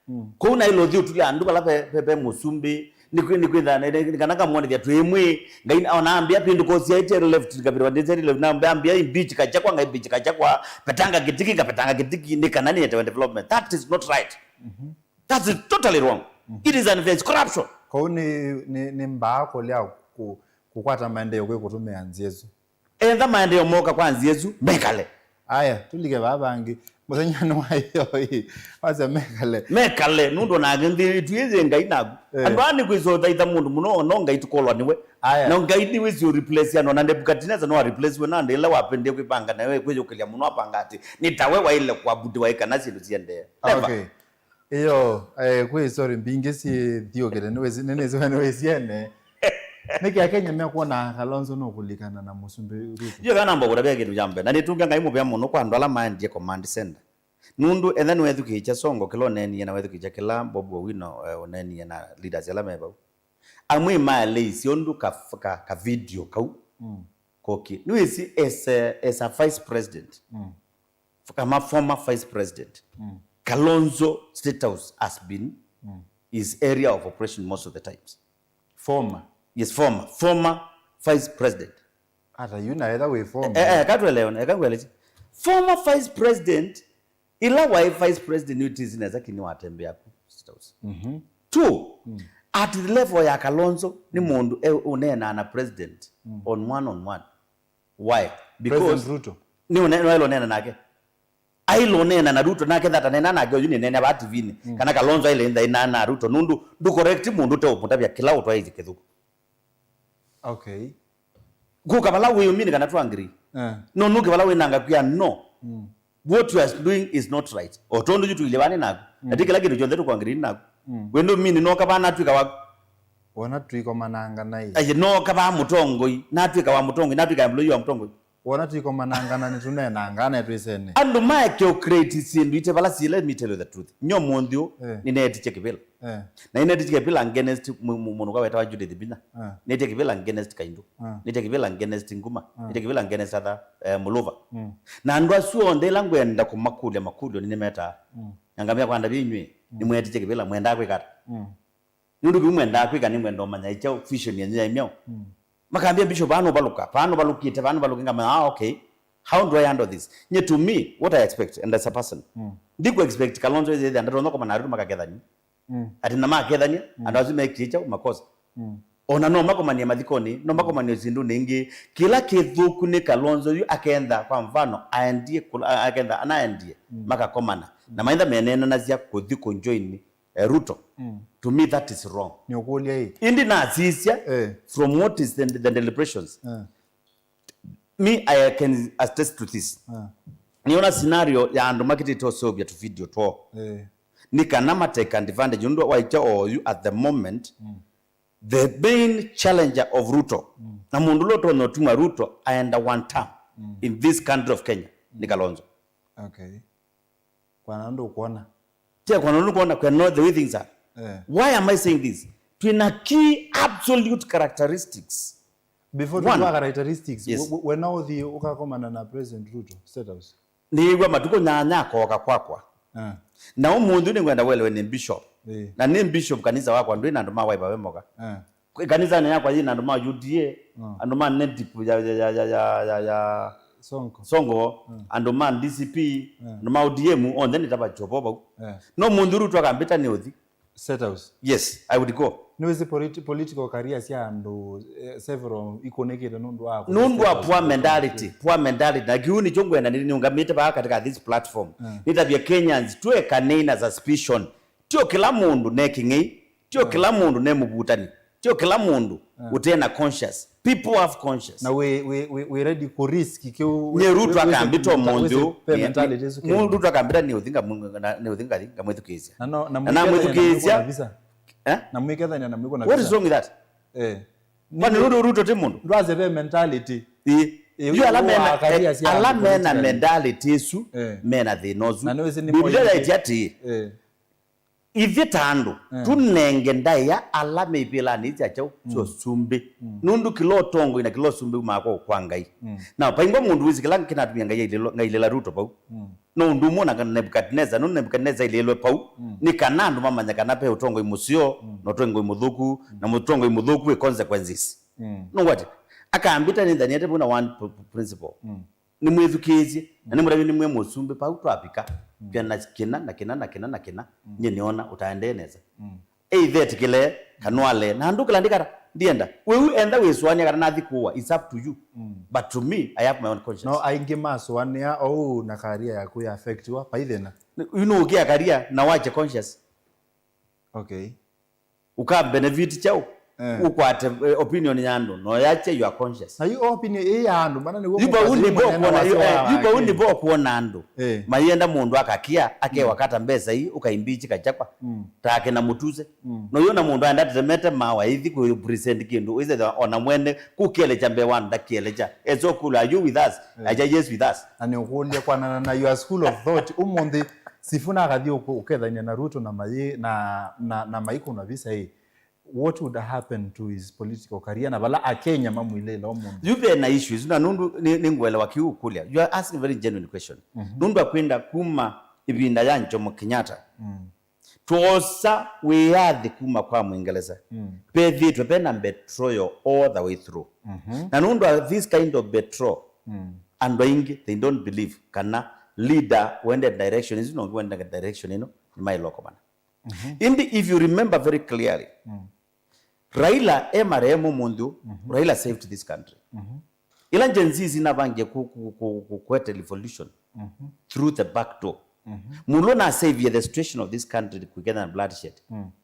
Mm. Kũu naĩle ũthi ũtulya andũ vala ve, ve, ve mũsumbĩ, nĩ kwĩ-, nĩ kwĩtha, nĩ, nĩ, nĩ kana ngamwonethya twĩ ĩmwe, Ngai na-, ona ambĩa Pentecost yaĩtye left, ngavĩrwa ndĩsyaĩtye left, na ambĩa impeach Gachagua, nga impeach Gachagua, vetanga Kindiki, ngapetanga Kindiki, nĩ kana nĩetewe development. That is not right. Mhm. That is totally wrong. Mhm. It is unfair. It's corruption. Kũu nĩ, nĩ, nĩ mbaa kũlea kũ-, kũkwata maendeeo kwĩ kũtũmĩa nzĩa ĩsu. Etha maendeeo moka kwa nzĩa ĩsu, mekale. Aya, tũlike vaa vangĩ. Mũthenyanĩ wa ĩoi, wasya mekale. Mekale, nũndũ ona nthĩ ĩtu ĩyĩ Ngai naku. Eh. Andũ aa nĩkwĩsa ũthaitha mũndũ mũno, no Ngai tũkolwa nĩwe. Aya. Na Ngai nĩwĩsĩ ũreplace andũ, na Nebukadneza no areplace we nandũ ĩla wapendie kwĩpanga nawe kwĩyũkĩlya mũno apanga atĩ nĩ tawe waĩle kũabutiwa ĩ kana syĩndũ siendee. Never. Okay. Ĩyo, eh, kwĩ story mbingĩ syĩthiũkĩte, nĩwĩsĩ-, nĩnĩsĩ we nĩwĩsyene. Nĩkĩ Akenya mekwona Kalonzo nũkũlikana na mũsumbĩ Ruto? Yo kana mbaũkũtavya kĩndũ kya mbee. Na nĩtũngĩa Ngai mũvea mũno kwa andũ ala maendie Command Center. Nũndũ etha nĩwethukĩĩkya Sonko kĩla ũneenie na wethukĩĩkya kĩla Bobi Owino, eh, ũneenie na leaders ala me vau. Amwe maeleisye ũndũ ka, ka, ka video kau. Mm. Kokie. Nĩwĩsĩ as a, as a vice president. Mm. Kama former vice president, mm, Kalonzo State House has been, mm, his area of operation most of the times. Former? Yes, former. Former vice president. Hata yu na etha wĩ former. Eh, eh, katwelewe, eka ngwelesye. Former vice president, ila waĩ vice president, nĩ tisi nesa kini watembea ku State House. Mhm. Two, mm, at the level ya Kalonzo, nĩ, mm, mũndũ e, ũneenaa na president, mm, on one on one. Why? Because President Ruto. Nĩ ũne-, nĩwaĩle ũneena nake. Aĩle ũneena na Ruto, nake thata neena nake ũyu nĩneena vaa tivinĩ. Mm. Kana Kalonzo aĩle ĩntha ĩnaa na Ruto. Nũndũ ndũ correct mũndũ ũte ũmũtavya kĩla ũtwaĩĩsye kĩthũku. Okay. Kũka vala wĩ ũmini kana tũ agree. Eh. No nũke vala wĩnanga kwĩa no. Mm. What you are doing is not right. O tondũ yu tũilye vaa nĩ naku. Mm. Na ti kĩla kĩndũ kyonthe tũkwangĩrĩi nĩ naku. Mm. Wendo mini no kavaa natwĩka wa. Wona twĩkomananga naĩ. Aye no kavaa mũtongoi, natwĩka wa mũtongoi, natwĩka employee wa mũtongoi. Wona twĩkomananga na nĩtũneenanga na twĩsene. Andũ maeke ũ create syĩndũ ite vala syĩ, let me tell you the truth. Nyo mũnthĩ ũ, eh, nĩneetikye kĩvĩla. Eh. Na nĩneetikye kĩvĩla against mũ-, mũ-, mũndũ kwa wetawa Judith Binya. Eh. Nĩtie kĩvĩla against Kaindu. Ah. Nĩtie kĩvĩla against Nguma. Ah. Nĩtie kĩvĩla against other, eh, Muluva. Mm. Na andũ asu onthe ĩla ngwenda kũmakũlya makũlyo nĩnĩmetaa. Mm. Na ngamĩa kwanda vya inyw'ĩ, mm, nĩmweetie kĩvĩla, mwendaa kwĩka ata? Mm. Nũndũ kĩu mwendaa kwĩka nĩmwenda ũmanya ĩkyaũ, vision yenyu yaĩ myaũ. Mm. Makambĩa, Bishop, vaa nũvalũka, vaa nũvalũkĩte, vaa nũvalũkĩte, ngamanya, ah, okay. How do I handle this? Nye to me, what I expect, and as a person, mm, ndiku expect Kalonzo ĩthĩa ndatonya kũmana arĩtu makakethania. Mm. Atĩ na makethania, mm, andũ asu mekie kyaũ makosa. Mm. Ona no makomanie mathikonĩ, no makomanie syĩndũnĩ ingĩ. Kĩla kĩthũku nĩ Kalonzo yu akentha, kwa mfano, aendie kũla-, a-, akentha anaendie, mm, makakomana. Mm. Na maitha meneenanasya kũthi kũjoin, eh, Ruto. Mm. To me, that is wrong. Nĩũkũlya ĩ? Ĩndĩ nasisya, eh, from what is the, the deliberations. Eh. Me, I can attest to this. Ah. Nĩona scenario ya andũ makĩtĩte ũseũvya tũ video twoo. Eh. Nĩ kana ma take advantage, nũndũ waitya oyu at the moment, mm, the main challenger of Ruto, mm, na mũndũ ũla ũtonya ũtuma Ruto aenda one term, mm, in this country of Kenya, nĩ, mm, Kalonzo. Okay. Kwana ndũkwona. Tia kwana ndũkwona, kwana the way things are. Eh. Why am I saying this? Twĩna key absolute characteristics. Before, one, tũtwaa characteristics, yes, we, we, wena ũthi ũkakomana na President Ruto, State House? Nĩĩw'a matukũ nyanya akooka kwakwa. Eh. Na ũmũnthĩ nĩngwenda welewe nĩ bishop. Eh. Na nĩ bishop kanisa wakwa ndwĩ na andũ ma waiva we moka. Eh. Kanisanĩ yakwa yĩ na andũ ma U D A, mm, andũ ma NEDIP ya, ya, ya, ya, ya, ya, ya Sonko. Sonko, mm, andũ ma D C P, mm, andũ ma O D M, onthe nĩ ta vachovo vau. Eh. No mũnthĩ ũru twakambĩta nĩ ũthi. State House. Yes, I would go. Nĩwĩsĩ politi-, political career sya andũ, eh, several ikũnĩkĩte nũndũ wa kũthi Nũndũ wa State House. Poor mentality, poor mentality. Na kĩu nĩkyo ngwenda nĩ-, nĩũngamĩte vaa katika this platform. Mm. Nĩtavye Kenyans, tũekanei na suspicion. Tio kĩla mũndũ ne kĩng'ei, tio, mm, kĩla mũndũ ne mũvutani. Tio kĩla mũndũ ũte na conscience. People have conscience. Na wĩ, wĩ, wĩ, wĩ ready kũ risk kĩu. Nye Ruto akambita ũmũnthĩ ũũ, Ruto akambita nĩ ũthinga mũ-, na, nĩ ũthinga ngamwĩthukĩĩsya. Na no, na namwĩthukĩĩsya. Eh? Na mwĩkethania na mwĩkona. What is wrong with that? Eh. Kwani Ruto, Ruto ti mũndũ? Ndwaze ve mentality. Ĩ. Eh, yu ala mena, ala mena mentality ĩsu, mena thĩna ũsu. Biblia yaĩtye atĩĩ, ithyĩ ta andũ, tũnenge ndaĩa ala me ivĩlanĩ ii sya kyaũ, sya ũsumbĩ. Nũndũ kĩla ũtongoi na kĩla ũsumbĩ umaa kwa, kwa Ngai. Na vaingwa mũndũ wĩsĩ kĩla kĩnatumia Ngai ailĩlwa, Ngai ailĩla Ruto vau. No ũndũ ũmwe na Nebukadneza, nũndũ Nebukadneza ailĩlwe vau, nĩ kana andũ mamanye kana ve ũtongoi mũseo, na ũtongoi mũthũku, na ũtongoi mũthũku wĩ consequences. Nũngwate, akambita nĩnthaniete vau na one pr-, pr-, principle. Nĩmwĩthukĩĩsye, na nĩmũtavye nĩmwĩ mũsumbĩ, vau twavika, twĩ na kĩna, na kĩna, na kĩna, na kĩna, nyie nĩona ũtaendee nesa. Either etĩkĩle, kana ale, na andũ kĩla ndikata, ndienda. Wĩu enda wĩsũanĩa kana nathi kũũa, it's up to you. But to me, I have my own conscience. No aingĩ masũanĩa ou na career yaku ya affectiwa, vai thĩna. Yu nũũkĩa career, na wache conscience. Okay. Ũka benefit kyaũ? Eh. Ũkwate, eh, opinion ya andũ, no yache your conscience. Na yu opinion ĩ ya andũ, mana nĩguo yu vau nĩ vo kuona, yu, eh, yu vau nĩ vo kuona andũ. Eh. Mayenda mũndũ akakia, akewa kata mbesa ii, ũkaimbichi kachakwa. Take na mũtuse. No yona mũndũ aenda tetemete mawa, ithi kũ present kĩndũ, wĩse ona mwene, kũkielecha mbee wa andũ ndakielecha. It's so cool, are you with us? Eh. Aja, yes, with us. Na nĩ ũkũlya kwanana na your school of thought, ũmũnthĩ, Sifuna akathi ũkethania na Ruto na mayi, na, na, na maikũna visa ĩ, what would happen to his political career na vala Akenya mamwilĩla ũmũnthĩ? Yu ve na issues, na nũndũ nĩ, nĩ ngũelewa kĩu ũkũlya. You are asking a very genuine question. Nũndũ akwenda kuma ĩvinda ya Jomo Kenyatta. Twosa wĩyathi kuma kwa Mwingereza. Vethĩtwe ve na betrayal all the way through. Na nũndũ wa this kind of betrayal, andũ aingĩ, they don't believe kana leader wende direction ĩsu, na ũngĩ wende direction ĩno, nĩmailokomana. Ĩndĩ if you remember very clearly, Raila e marehemu ũmũnthĩ ũũ, Raila saved this country. Ĩla Gen Z sinavangie ku, ku, ku, ku, kũete revolution through the back door. Mũndũ na save the situation of this country kwĩkethĩa na bloodshed,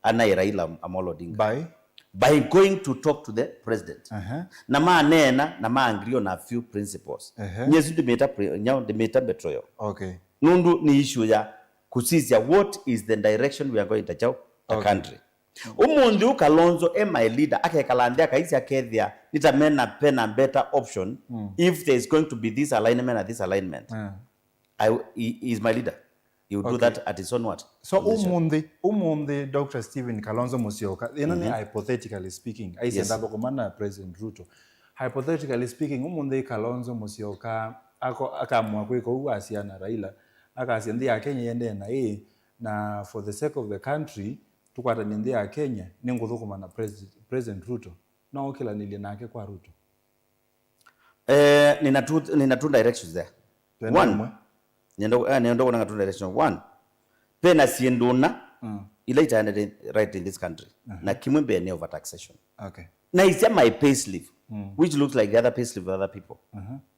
anaĩ Raila Amolo Odinga. By? By going to talk to the president. Na maneena, na ma agree on a few principles. Nyie isu ndimĩta pre-, nyau ndimĩta betrayal. Okay. Nũndũ nĩ issue ya kũsisya what is the direction we are going to take the country. Ũmũnthĩ ũũ Kalonzo e my leader, akekala nthĩ akaisya akethĩa nĩ ta mena, pena better option if there is going to be this alignment and this alignment. I, he, he is my leader. He will do that at his own what? So, leisure. Ũmũnthĩ, ũmũnthĩ Doctor Stephen Kalonzo Musyoka, ĩno nĩ hypothetically speaking, aisye ndathũkũma na President Ruto. Hypothetically speaking, ũmũnthĩ Kalonzo Musyoka ako-, akamua kwĩka ũu, asia na Raila, akasya nthĩ ya Kenya yendee na ĩ, na for the sake of the country, tũkwatanie nthĩ ya Kenya, nĩngũthũkũma na President, President Ruto. No ũkĩlanĩlye nake kwa Ruto? Eh, nina two, nina two directions there. One, nenda, eh, nenda kũnanga two directions. One, pena syĩndũ na ila itaendete right in this country. Na kimwe mbee nĩ overtaxation. Okay. Na isya my payslip, which looks like the other payslip of other people.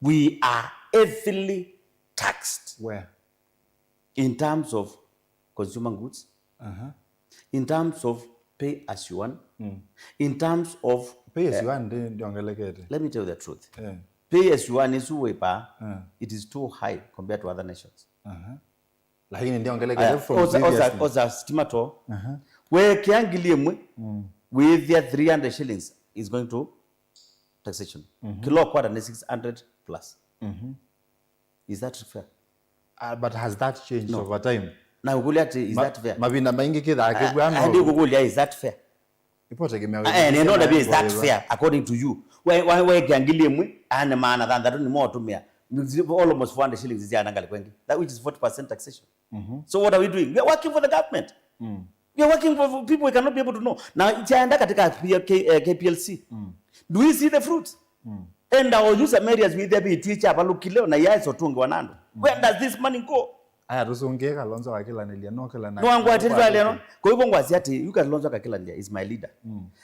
We are heavily taxed. Where? In terms of consumer goods, in terms of pay as you earn, in terms of, pay as you earn ndi-, ndiongelekete. Let me tell you the truth. Eh. Pay as you earn ĩsu wĩpa, it is too high compared to other nations. Lakini ndiongelekete from oza, oza, previously. Oza stima to. Wekĩa ngili ĩmwe, wĩthĩa three hundred shillings is going to taxation. Kĩla quarter nĩ six hundred plus. Is that fair? Uh, but has that changed over time? Na ũkũlya atĩ, is that fair? Mavinda maingĩ kĩthaa kĩvw'ano. Andi kũkũlya, is that fair? Ipotegemea. Eh, nĩ nonda, is that fair according to you? We, we, wekĩa ngili ĩmwe, ane maana thanthatũ nĩmo ũtũmĩa. Almost four hundred shillings is anangali kwengi. That which is forty percent taxation. So what are we doing? We are working for the government. We are working for, for people we cannot be able to know. Na chaenda katika P L K, eh, K P L C. Do we see the fruits? Enda o yu some areas wĩthĩa vitwĩ kyavalũkile, na yaĩsa ũtũngĩwa na andũ. Where does this money go? Aya, tũsũngĩe Kalonzo akĩlanĩlya, no kĩla na nĩwangwatĩtwe alĩa no. Kwa hivyo ngwasya atĩ yu Kalonzo akakĩlanĩlya is my leader.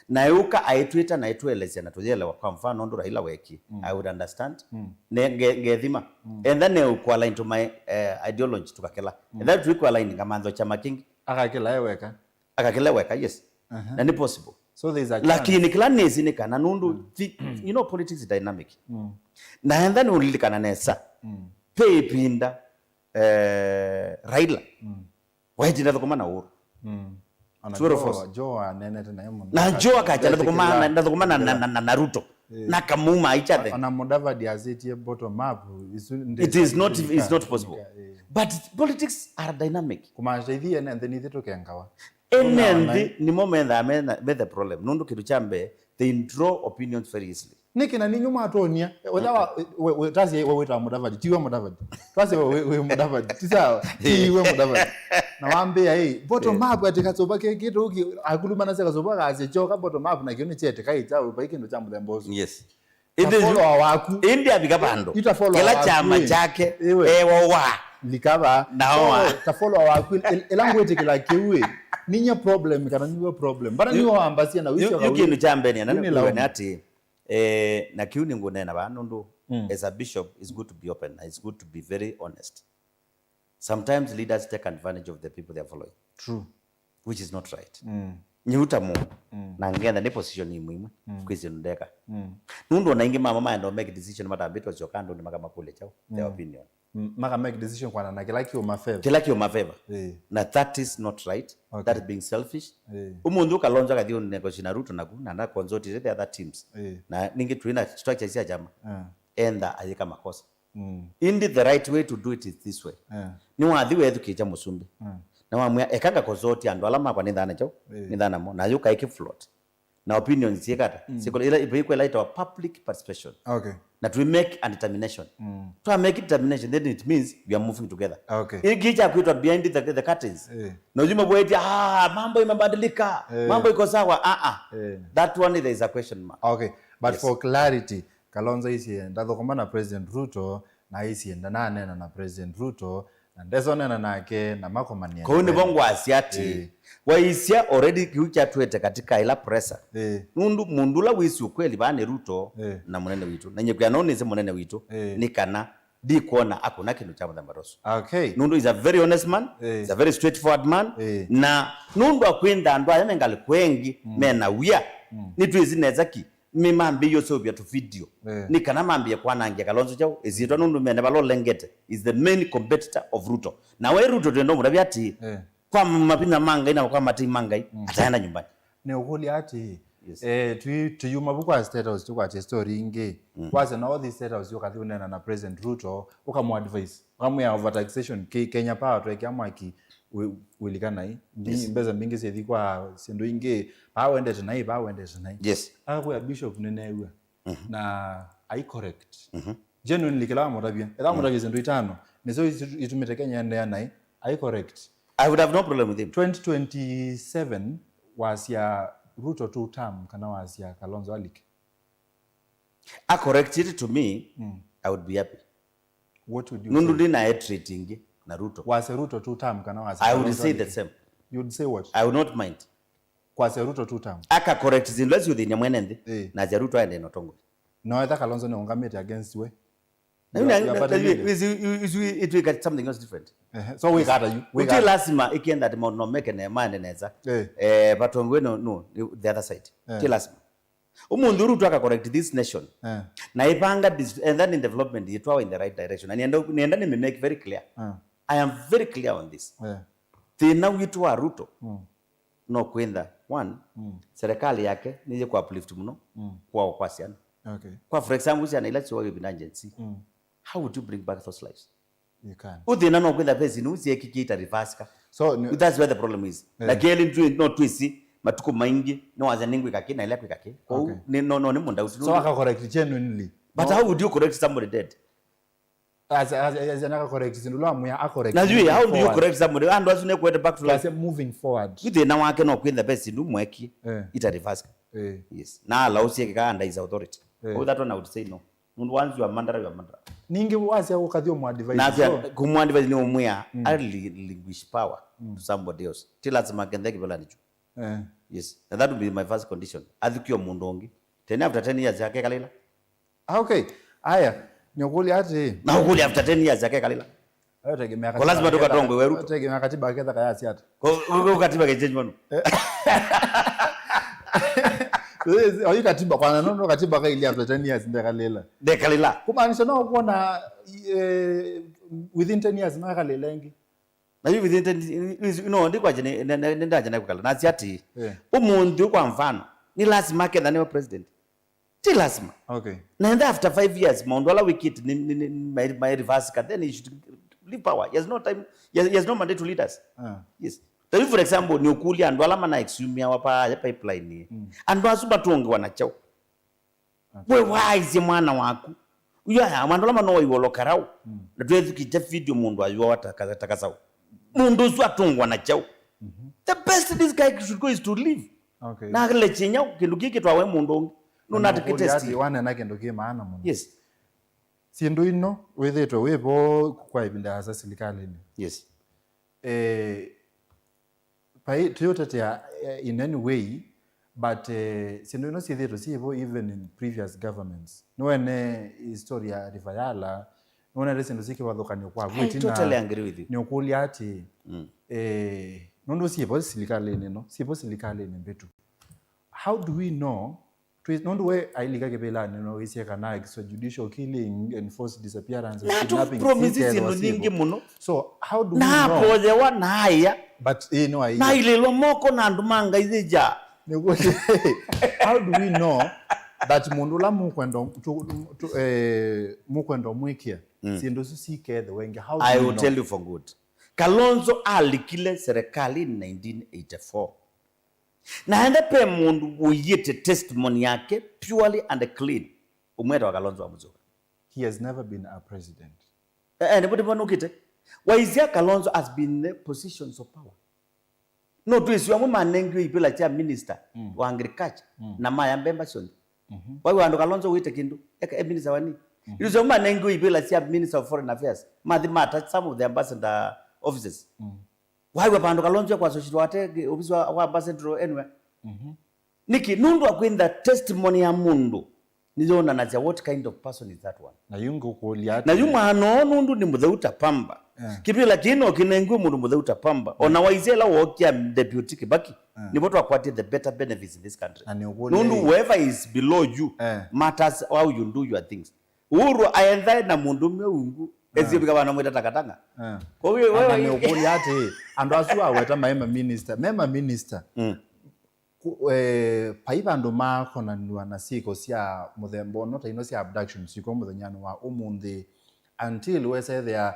Na yũka aitwĩta na aitũelesya na tũyelewa, kwa mfano ũndũ Raila wekie, I would understand. Ne, nge-, ngethima. And then ne ku align to my, eh, ideology tukakĩla. And then tũiku align ngamantha kyama kĩngĩ. Akakĩla e weka. Akakĩla e weka, yes. Na nĩ possible. So there's a chance. Lakini kĩla nĩsĩ nĩ kana nũndũ thi- you know, politics is dynamic. Na enda nĩũlilikana nesa, ve ĩvinda eh, Raila waĩtye ndathũkũma na Uhuru. Ona Tour of Joe- force. Joe anenete naye mũno. Na Joe akacha ndathũkũma na- ndathũkũma na- na- na- na Ruto, na kamuma aichathe. Ona Mudavadi asĩtie bottom up, isu ndi- It is not, ndika- it's not possible. Ndika- eh. But politics are dynamic. Kumaanisha ithiĩ ene nthĩ nĩthiĩ tũkengawa. Ene nthĩ nĩmo mendaa me na- me the problem nũndũ kĩndũ kya mbee, they draw opinions very easily. Nĩkĩ na ninyu mwatonia? Wetha wa- we- we- tasi we wĩtawa Mudavadi, tiwe Mudavadi. Tasi we- we- we Mudavadi, ti sawa. Tiwe Mudavadi. Na wambĩa ĩ bottom up, ati kasũva ke kĩndũ kĩ akulumana se kasũva kasya choka bottom up, na kĩu nĩ chete kai cha pai kĩndũ cha mũthemba ũsu. Yes. Ĩndĩ follower waku. Ĩndĩ avika vandũ. Ita follower kĩla waku, kyama ĩ. Kyake Ĩwe. Ewa wa. Likava. Naoa. Ta follower waku, ĩla ngwĩtĩkĩla kĩu ĩ. Ninye problem kana niwe problem. Bana niwe wambasia na Yu- ũcio yu kĩndũ kaũ. Kya mbee nĩana Yu nĩ nĩkuga laumu. Nĩ atĩ, eh, na kĩu nĩngũneena vaa nũndũ as a bishop, it's good to be open, it's good to be very honest. Sometimes leaders take advantage of the people they are following, True. Which is not right. Nyiuta mũndũ na ngetha nĩ position imwe imwe kwĩ syĩndũ ndeka. Nũndũ ona ingĩ mama maenda make decision matambĩtwe syoka andũ nĩ makamakũlya chao their opinion. Mm, maka make decision kwana na kĩla kĩũma favor. Kĩla kĩũma favor. Eh. Na that is not right. Okay. That is being selfish. Eh. Ũmũnthĩ ũkalonza kathi ũnegoshi na Ruto naku na na consult the other teams. Eh. Na ningĩ twĩ na structure cia chama. Eh. Enda ayĩka makosa. Mm. Indi the right way to do it is this way. Eh. Nĩ wathi wethukĩĩkya mũsumbĩ. Mm. Na wamwĩa ekanga consult andũ ala makwa nĩ thana chao. Eh. Nĩ thana mo. Na yũka ĩkĩ float. Na opinions syĩkata. Mm. Syĩkwa ila ĩpĩkwa ĩla ĩtawa public participation. Okay. Na twi make a determination. Mm. Twa make determination, then it means we are moving together. Okay. Ĩngĩ kya kwĩtwa behind the, the curtains. Eh. Na ũthima kwĩtia, ah, mambo imebadilika. Eh. Mambo iko sawa. Ah, ah. Eh. That one there is a question mark. Okay. But Yes. For clarity, Kalonzo isie ndathũkũma na President Ruto, na isie ndananena na President Ruto, na ndesonena nake na makomania. Kũu nĩvo ngwasya atĩ Eh. waisya already kĩu kyatwĩte katika ila pressure. Eh. Nũndũ mũndũ ũla wĩsĩ ũkweli vaa nĩ Ruto Eh. na mũnene witũ. Na nyĩkwĩa no nĩsĩ mũnene witũ Eh. nĩ kana ndikwona akũna kĩndũ kya mũthemba ta ũsu. Okay. Nũndũ is a very honest man, Eh. is a very straightforward man. Eh. Na nũndũ akwĩntha andũ aya me ngalĩko engĩ mena wia, nĩtwĩsĩ nesa ki nĩmambĩie ũseũvya tũvideo Eh. nĩ kana mambĩe kwanangĩa Kalonzo chao ĩsyĩtwa nũndũ mene vala ũlengete is the main competitor of Ruto. Na we Ruto twenda ũmũtavya atĩ Eh. kwa mavinya ma Ngai na kwa matei ma Ngai ataenda nyumbani. Nĩ ũkũlya atĩ Yes. eh, twi- tũyuma vu kwa State House tũkwatye story ingĩ. Kwasya no ũthi State House ũkathi ũneena na President Ruto, ũkamũadvise, ũkamwĩa overtaxation ki Kenya Power twekea mwaki wĩ- wĩlikanai. Mbi- Yes. Mbesa mbingĩ syĩthi kwa syĩndũ ingĩ, paa wendete nai, paa wendete nai. Yes. Akakwĩa bishop nĩneew'a. Na ai correct. Genuinely kĩla wamũtavya. Ethĩwa wamũtavya syĩndũ itano, nĩsyo isu- itumĩte Kenya endeea nai, ai correct. I would have no problem with him. Twenty twenty-seven wasya Ruto two term kana wasya Kalonzo alike? A correct it to me, I would be happy. What would you Nũndũ say? Ndĩ na hatred ingĩ na Ruto. Wasya Ruto two term kana wasya I would Kalonzo say alike? The same. You'd say what? I would not mind. Kwasya Ruto two term. Aka correct zindũ isu thĩnĩ mwene nthĩ. Eh. Na zya Ruto aende na ũtongoi. No etha Kalonzo nĩũngamĩte against we? Na You yu- are- you are na- participating. Yu- yu- yu- yu- itwĩka something else different. Ehe. So wĩkata yu. Ti lazima ikienda ati maũndũ no meke ne maende nesa. Eh. Eh, vatongoi no, no, the other side. Eh. Ti lazima. Ũmũnthĩ Ruto aka correct this nation. Eh. Na ipanga dis- and then in development itwawa in the right direction. Na nienda nienda nime make very clear. Eh. I am very clear on this. Eh. Thĩna witũ wa Ruto Mm. no kwĩntha one, Mm. serikali yake nĩyĩ kwa uplift mũno Mm. kwao kwa syana. Okay. Kwa for example syana ila siwa wĩvinda Gen Z. Mm. How would you bring back those lives? You can't. Ũthĩna no kwĩntha pesa nĩ ũsiekĩkie ita reverse ka. So ni- That's where the problem is. Eh. Na kelĩ tu no twĩsĩ matukũ maingĩ no waza nĩ ngwĩka kĩ na ila kwĩka kĩ. Kwa Okay. hiyo no no nĩ mũndũ ũsu. So aka correct genuinely. But how would you correct somebody dead? As as as anaka correct sindu la muya a correct. Na you, how do you correct somebody? Andũ asu nĩ kwete back to life. Moving forward. Yu thĩna wake no kwĩntha pesa ndu mweki. Eh. Ita reverse. Eh. Yes. Na allow sie kika under his authority. Eh. Oh, that one I would say no. Nũndũ once you are murderer, you are murderer. Ningĩ wasya ũkathi ũmũadvise. Na afya kumwadvise nĩ ũmwĩa, I relinquish power to somebody else. Ti lazima akenthe kĩvela nĩcho. Eh. Yes. And that would be my first condition. Athikio mũndũ ũngĩ. Tene after ten years yake kalila. Ah, okay. Aya, nĩũkũlya atĩ. Na ũkũlya after ten years yake kalila. Ayo tegemea Kwa lazima katiba tukatongwe ketha- we Ruto. Tegemea katiba ketha kayasi ata. Ko ko katiba ke change mano. Yes, oyu katiba kwana, no, no, katiba kaili after ten years ndekalila. Ndekalila. Kumaanisha no kuona, eh, within ten years no akalila ingi. Na yu within ten, no, ndikwaje ni, ni, ni, ni ndaje na kukala. Na si ati, yeah, umunthi kwa mfano, ni lazima Kenya niwe president. Ti lazima. Okay. Na enda after five years, maundu ala wikit ni, ni, ni, my, my reverse ka, then he should leave power. He has no time. He has, he has no mandate to lead us. Ah. Yes. Tell you, for example, ni ukulia andu ala mana exhume wa pa pipeline. Mm. Andu asu matungiwa na chao. Okay. We waisye mwana waku. Uyo aya, mwana ũla manowa iwolo karau. Mm. Na twethukite video mũndũ ayũa wa taka, taka sau. Mũndũ ũsu atũngwa na kyaũ? Mhm. The best this guy should go is to leave. Okay. Na akile chinya kĩndũ kĩkĩ twawe mũndũ ũngĩ. No, na nat kĩtesti. Wanena kĩndũ kĩ maana mũno. Yes. Syĩndũ ino wĩthĩtwe wĩvo kwa ĩvinda yasa silikalĩnĩ. Yes. Eh, Pai, tũyũtetea, eh, in any way, but, eh, syĩndũ ino syĩthĩĩtwe syĩvo even in previous governments. Nĩwene history ya River Yala, nĩwonete syĩndũ syĩ kĩvathũkany'o kwa I totally agree with you. Nĩũkũlya atĩ, mm, eh, nũndũ syĩvo silikalĩnĩ ĩno, syĩvo silikalĩnĩ mbĩtu. How do we know Twĩ-, nũndũ we ailika kĩvĩlanĩ no wĩsye kana extrajudicial killing, enforced disappearances, na kidnapping, promises syĩkethwa syĩvo nyingĩ mũno. So, how do we know? Na apoyewa, na aya. But, eh, no, aya. Na ililwa moko na andũ ma Ngai thĩja. Nĩguo, how do we know that mũndũ ũla mũkwenda tu-, tu-, eh, mũkwenda mwĩkĩa, mm, syĩndũ isu sikethĩwa ĩngĩ? How do we know? I will tell you for good. Kalonzo alikile serikali in nineteen eighty-four. Na enda pe mũndũ ũiĩte testimony yake purely and clean. Ũmweta wa Kalonzo wa Musyoka. He has never been a president. Eh, eh, nĩvo, nĩvo nũkĩte. Waisya Kalonzo has been in the positions of power. No twĩsĩ amwe manengiwe ivĩla sya minister, mm, wa agriculture, mm, na maya mbemba syonthe. Mhm. Waiwa andũ Kalonzo wĩte kĩndũ, eka, e minister wa nini? Mhm. Ĩndĩ amwe manengiwe ivĩla sya minister of foreign affairs. Mathi mata some of the ambassador offices. Mm. Waiwa vandũ Kalonzo kwa associate wate, ovisi wa, wa ambassador anywhere. Mhm. Nĩkĩ? Nũndũ wa kwĩntha testimony ya mũndũ nĩyonanasya what kind of person is that one. Na yu ngũkũlya atĩ, na yu mwana ũũ nũndũ nĩ mũtheu ta pamba. Eh. Kĩvĩla kĩĩ no kĩnengiwe mũndũ mũtheu ta pamba. Eh. Ona waisye ĩla wookia Deputy Kibaki, eh, nĩvo twakwatie the better benefits in this country. Na nĩũkũlya nũndũ ĩ, whoever is below you, eh, matters how you do your things. Uhuru aendae na mũndũme ungu, ah, esio vika vana mwita takatanga. Ah. Kwa hiyo, wewe nĩũkũlya atĩ, andũ asu aweta maĩ maminista, me maminista. Mm. Ku-, eh, pai vandũ makonanwa na syĩko sya mũthemba ũno, ta ino sya abduction, syĩko mũthenyanĩ wa ũmũnthĩ, until wesethĩa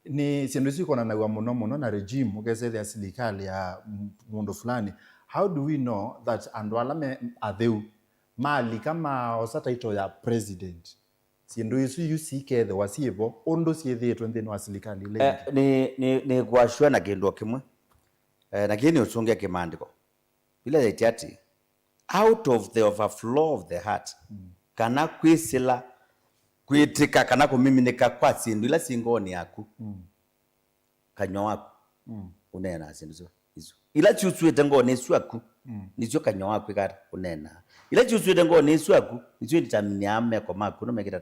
nĩ syĩndũ isu ikonanaw'a mũno mũno na regime, ũkesethĩa silikalĩ ya m-, mũndũ fulani. How do we know that andũ ala me atheu malika maosa title ya president? Syĩndũ isu yu sikethĩwa syĩvo ũndũ syĩthĩĩtwe nthĩnĩ wa silikalĩ ila ingĩ. Eh, nĩ, nĩ, nĩ kwashua na kĩndũ o kĩmwe. Eh, na kĩĩ nĩ ũsũngĩa kĩmaandĩko. Ila yaĩtye atĩ, out of the overflow of the heart, mm, kana kwĩsĩla, kwĩtĩka, kana kũmiminĩka kwa syĩndũ ila syĩ ngoonĩ yaku, mm, kanyw'a waku, mm, ũneenaa syĩndũ isu. Ila syusũĩte ngoonĩ syaku, mm, nĩsyo kanyw'a waku ĩkata ũneenaa. Ila syusũĩte ngoonĩ syaku, nĩsyo ĩdeterminĩaa meko maku no mekĩta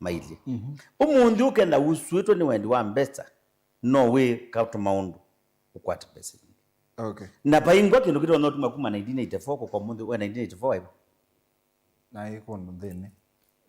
mailyĩ. Mhm. Ũmũnthĩ ũkenda usũĩtwe nĩ wendi wa mbesa, no wĩka tũmaũndũ ũkwate mbesa ingĩ. Okay. Na vaingwa kĩndũ kĩtonya ũtuma kuma nineteen eighty-four kũka ũmũnthĩ, we nineteen eighty-four waiva? Naĩ kũndũ nthĩnĩ.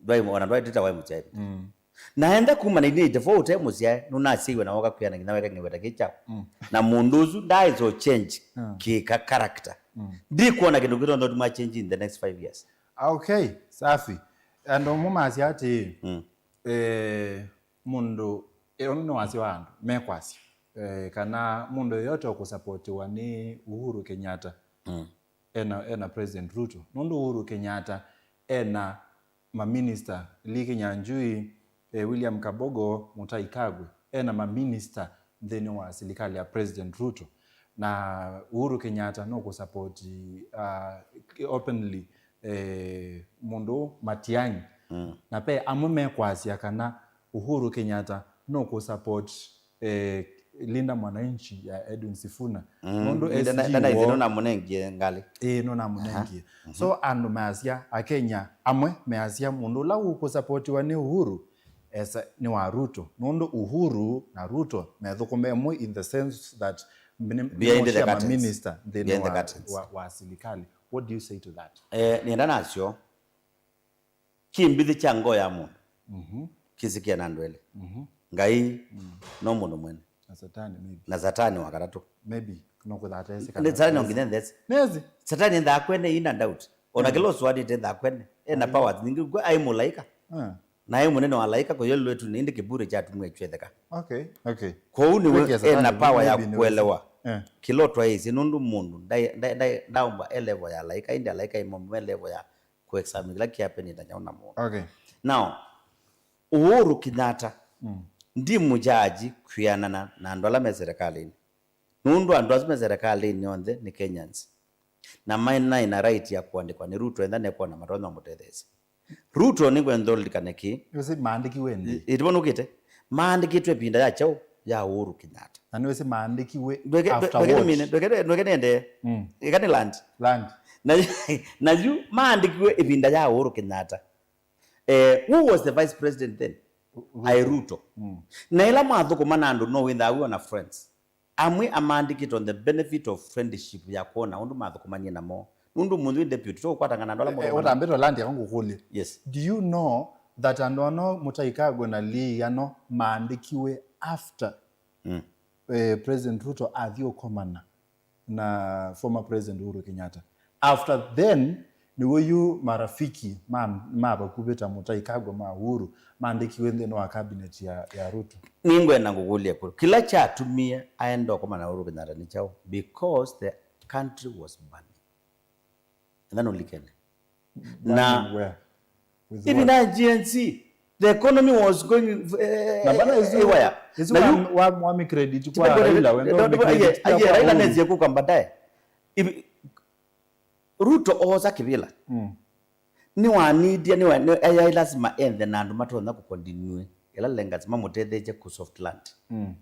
Ndwai, ona ndwaĩ tita waĩ mũsyaĩvi. Mm. Na enda kuma nineteen eighty-four ũte mũsyae, nũnasyaiwe na woka kwĩana nginya weka ng'eweta kĩ kyaũ. Mm. Na mũndũ ũsu ndaĩsa change, mm, kĩka character. Mm. Ndikwona kĩndũ kĩtonya ũtuma change in the next five years. Okay, safi. Andũ amwe masya atĩ, mm, eh, mũndũ, eh, ũno nĩ wasya wa andũ mekwasya, eh, kana mũndũ yeyote ũkũsapotiwa nĩ Uhuru Kenyatta, mm, ena, ena President Ruto. Nũndũ Uhuru Kenyatta ena maminista, Lee Kinyanjui, eh, William Kabogo, Mutahi Kagwe, ena maminista nthĩnĩ wa silikalĩ ya President Ruto. Na Uhuru Kenyatta nũkũsapoti, uh, openly, eh, mũndũ Matiang'i. Mm. Na ve amwe mekwasya kana Uhuru Kenyatta nũkũsupport, eh, Linda Mwananchi ya Edwin Sifuna. Mm. Nũndũ Linda na, S G na, na, wo nũnamũnengie ngalĩ. Ĩĩ, nũnamũnengie. Aha. Mhm. So, andũ measya, Akenya amwe measya, mũndũ ũla ũkũsapotiwa nĩ Uhuru, esa, nĩ wa Ruto. Nũndũ Uhuru na Ruto methũkũme ĩmwe in the sense that nĩ, nĩ behind the curtains, maminista nthĩnĩ wa, wa, wa silikalĩ. What do you say to that? Eh, nĩenda nasyo, kĩmbithĩ kya ngoo ya mũndũ, mhm, kĩsikie na andũ elĩ. Mhm. Ngai, mm, no mũndũ mwene. Na Satani, maybe. Na Satani wa katatũ. Maybe, no kũthata esi. Nĩ kana Satani no nginya nthesi. Nesi. Satani nthakwe nĩ ina doubt. Ona, mm, kĩla ũsũanĩte nthakwe nĩ. Ena, mm, powers nyingĩ, kwa ai mũlaika. Ah. Na e mũnene wa alaika kũyolwetũ nĩ ĩndĩ kĩburi kyatumie kyetheka. Okay, okay. Kwoou nĩwe ena power ya kũelewa, eh, kĩla ũtwaĩĩsye, nũndũ mũndũ ndaĩ-, ndaĩ-, ndaĩ-, ndaũmba e level ya alaika, ĩndĩ alaika ĩmwe me level ya kũexamine kĩla kĩapenĩte nyau na mũndũ. Okay. Now, Uhuru Kenyatta, mm, ndimũjaji kwĩanana na andũ ala me serikalĩnĩ. Nũndũ andũ asu me serikalĩnĩ onthe nĩ Kenyans. Na maĩ naĩ na right ya kũandĩkwa nĩ Ruto, enda nekwona matonya mũtetheesya. Ruto nĩngwenda ũlilikane kĩ. Nĩwĩsĩ maandĩkiwe nthĩ. Ĩ-, ĩtivo nũkĩte. Maandĩkĩtwe ĩvinda ya kyaũ? Ya Uhuru Kenyatta. Na nĩwĩsĩ maandĩkiwe after what? Ndweke nĩmine, ndweke, ndweke nĩendee. Mm. Ĩka nĩ land. Land. Na, na yu maandĩkiwe ĩvinda ya Uhuru Kenyatta. Eh, who was the vice president then? Ru-, Ruto. Aĩ Ruto. Mm. Na ĩla mwathũkũma na andũ no wĩthaa wĩ ona friends. Amwe amaandĩkĩte on the benefit of friendship ya kwona ũndũ mathũkũmanie namo. Nũndũ mũndũ wĩ deputy, tũkũkwatangana andũ ala, eh, eh, mũthũkũmanie. Ũtambĩtwe land yako ngũkũlye. Yes. Do you know that andũ ano Mutahi Kagwe na Lee ano maandĩkiwe after, mm, eh, President Ruto athi ũkomana na former President Uhuru Kenyatta? After then, nĩw'o yu marafiki ma, ma vakuvĩ ta Mutahi Kagwe ma Uhuru maandĩkiwe nthĩnĩ wa cabinet ya, ya Ruto. Nĩngwenda ngũkũlye kũ-, kĩla kyatumie aenda ũkomana na Uhuru Kenyatta nĩ kyaũ? Because the country was burning. And then ũlikene. Na burning where? With what? Even na G N Z, the economy was going, eh, na bana, isu, haywire. Isu na yu, wa, wa, wa mi credit kwa Raila, wendo mi credit kwa Raila Uhuru. Nezie kuka baadaye. Ivi, Ruto oosa kĩvĩla. Mm. Nĩwanidie, nĩwa-, nĩ-, yaĩ lasima enthe na andũ matonya kũcontinue ĩla legacy mamũtetheesye kũ soft land. Mm.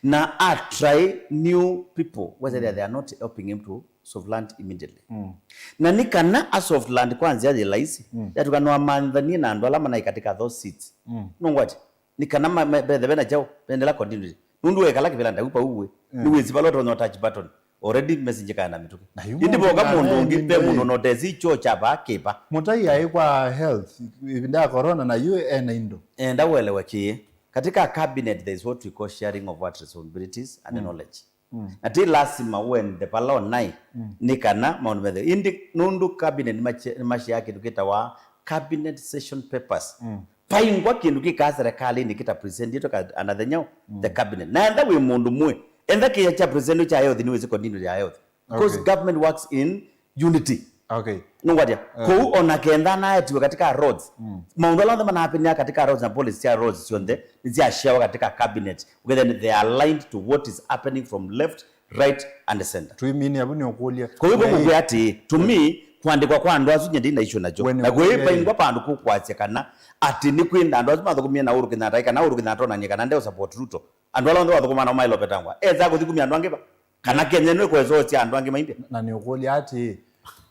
Na a try new people, whether they are not helping him to soft land immediately. Mm. Na nĩ kana a soft land kwa nzĩa yĩ laisi, mm, yatuka no amanyithanie na andũ ala manaĩ katika those seats. Mm. Nũngwati? Nĩ kana ma-, ma-, bethe vena kyaũ, vendela continuity. Nũndũ wekala kĩvĩla ndaku pau we, mm, nĩwĩsĩ vala ũtonya touch button. Already message kaenda mĩtũkĩ. Na yu ĩndĩ mũndũ voka mũndũ ũngĩ, ve mũndũ notesi kyoo kya vaa kĩva. Mutahi aĩ kwa health, ĩvinda ya corona, na yu ena indo. Enda ũelewe kĩĩ. Katika cabinet, there is what we call sharing of what responsibilities and, mm, knowledge. Mm. Na ti lasima ũende vala ũnaĩ, mm, nĩ kana maũndũ methe. Ĩndĩ nũndũ cabinet nĩmache-, nĩmashare kĩndũ kĩtawa cabinet session papers. Mm. Vaingwa kĩndũ kĩkaa serikalĩnĩ kĩta presentĩtwe ka-, under the nyau, mm, the cabinet. Na enda wĩ mũndũ mũĩ, enda kĩya kya presentĩtwe kya health nĩwĩsĩ continue ya health. Because, okay, government works in unity. Okay. Nũngwatya? Eh. Kwoou ona kenda naetiwe katika roads. Mm. Maũndũ ala onthe manapenia katika roads na policy sya roads syonthe nĩsyashawa katika cabinet. Whether they are aligned to what is happening from left, right and center. Tuimini avu nĩ ũkũlya. Kwoou ngũkwĩa atĩ, to me, kũandĩkwa kwa andũ asu nye ndina issue nakyo. Na kwĩ paingwa vandũ kũkwasya kana atĩ nĩ kwĩ andũ asu mathũkũmie na Uhuru Kenyatta, kana Uhuru Kenyatta onanie kana nde support Ruto. Andũ ala onthe wathũkũmaa nao maĩlopetangwa. Esa kũthikumya andũ angĩ va? Kana Kenya nĩkwesosya andũ angĩ maimbya? Na nĩũkũlya atĩ,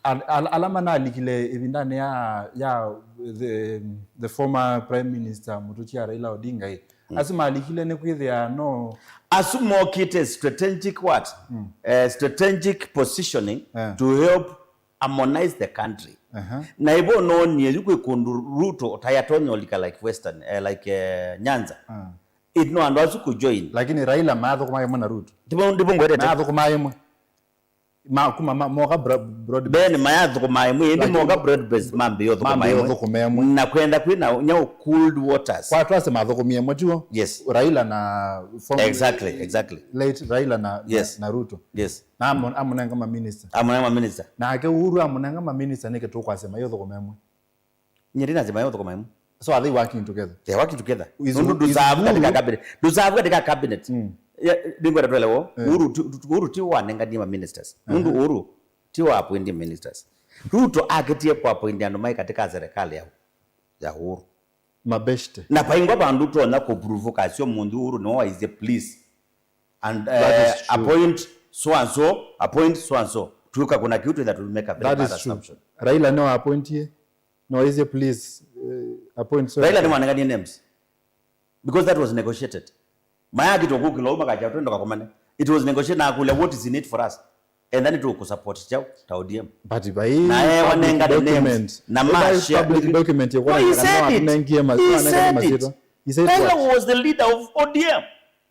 al-, al-, ala manalikile ĩvindanĩ ya, ya the, the former Prime Minister mũtũtia Raila Odinga ĩ, mm, asu malikile nĩ kwĩthĩa no. Asu mokĩte strategic what? Mm. Eh, strategic positioning, eh, to help harmonize the country. Aha. Na ĩvo noonie yu kwĩ kũndũ Ruto ũtayatonya ũlika like Western, eh, like, eh, Nyanza. Ah. It no andũ asu kũjoin. Lakini Raila mathũkũma ĩmwe na Ruto. Ndivyo, ndivyo ngwetete. Mathũkũma ĩmwe. Ma, kuma ma, moka bro-, broad based. Then mayathũkũma ĩmwe, ĩndĩ lakini moka broad based, mambĩĩa ũthũkũma mambĩĩa ĩmwe. Ũthũkũma ĩmwe. Na kwenda kwĩna nyau cooled waters. Kwa twase mathũkũmi ĩmwe, tiwo? Yes. Raila na form-, exactly, exactly, late Raila na, na, yes, na Ruto. Yes. Na amũ-, amũnenga ma minister. Amũnenga ma minister. Nake Uhuru amũnenga ma minister nĩkĩ tũkwasya mayĩthũkũma ĩmwe. Nyeri na nzima yothũkũma ĩmwe. So are they working together? They are working together. Is, nũndũ is ndũsaavu katika Uhuru cabinet. Ndũsaavu katika cabinet. Mm. Ya, nĩngwenda twelewo, eh, Uhuru ti, Uhuru ti wanenganie ma ministers. Nũndũ, aha, Uhuru ti wa appointing ministers. Ruto akĩtie kũ appoint andũ maĩ katika serikali ya, ya Uhuru. Mabeshte. Na paingwa vandũ tonya kũprove kasio mũndũ Uhuru no waisye please. And, that, eh, is true, appoint so and so, appoint so and so. Tuka kuna kitu that will make a very bad assumption. That is true. Raila no appointie. No, is a please, uh, appoint so. Raila nĩwanenganie names. Because that was negotiated. Mayakitwe kukila uma kacha twende kakomane. It was negotiated na akulia, what is in it for us? And then it will support chao ta O D M. But by na eh, wanengane names na mashare public document. No, he said it. He said it. He said Raila was the leader of O D M.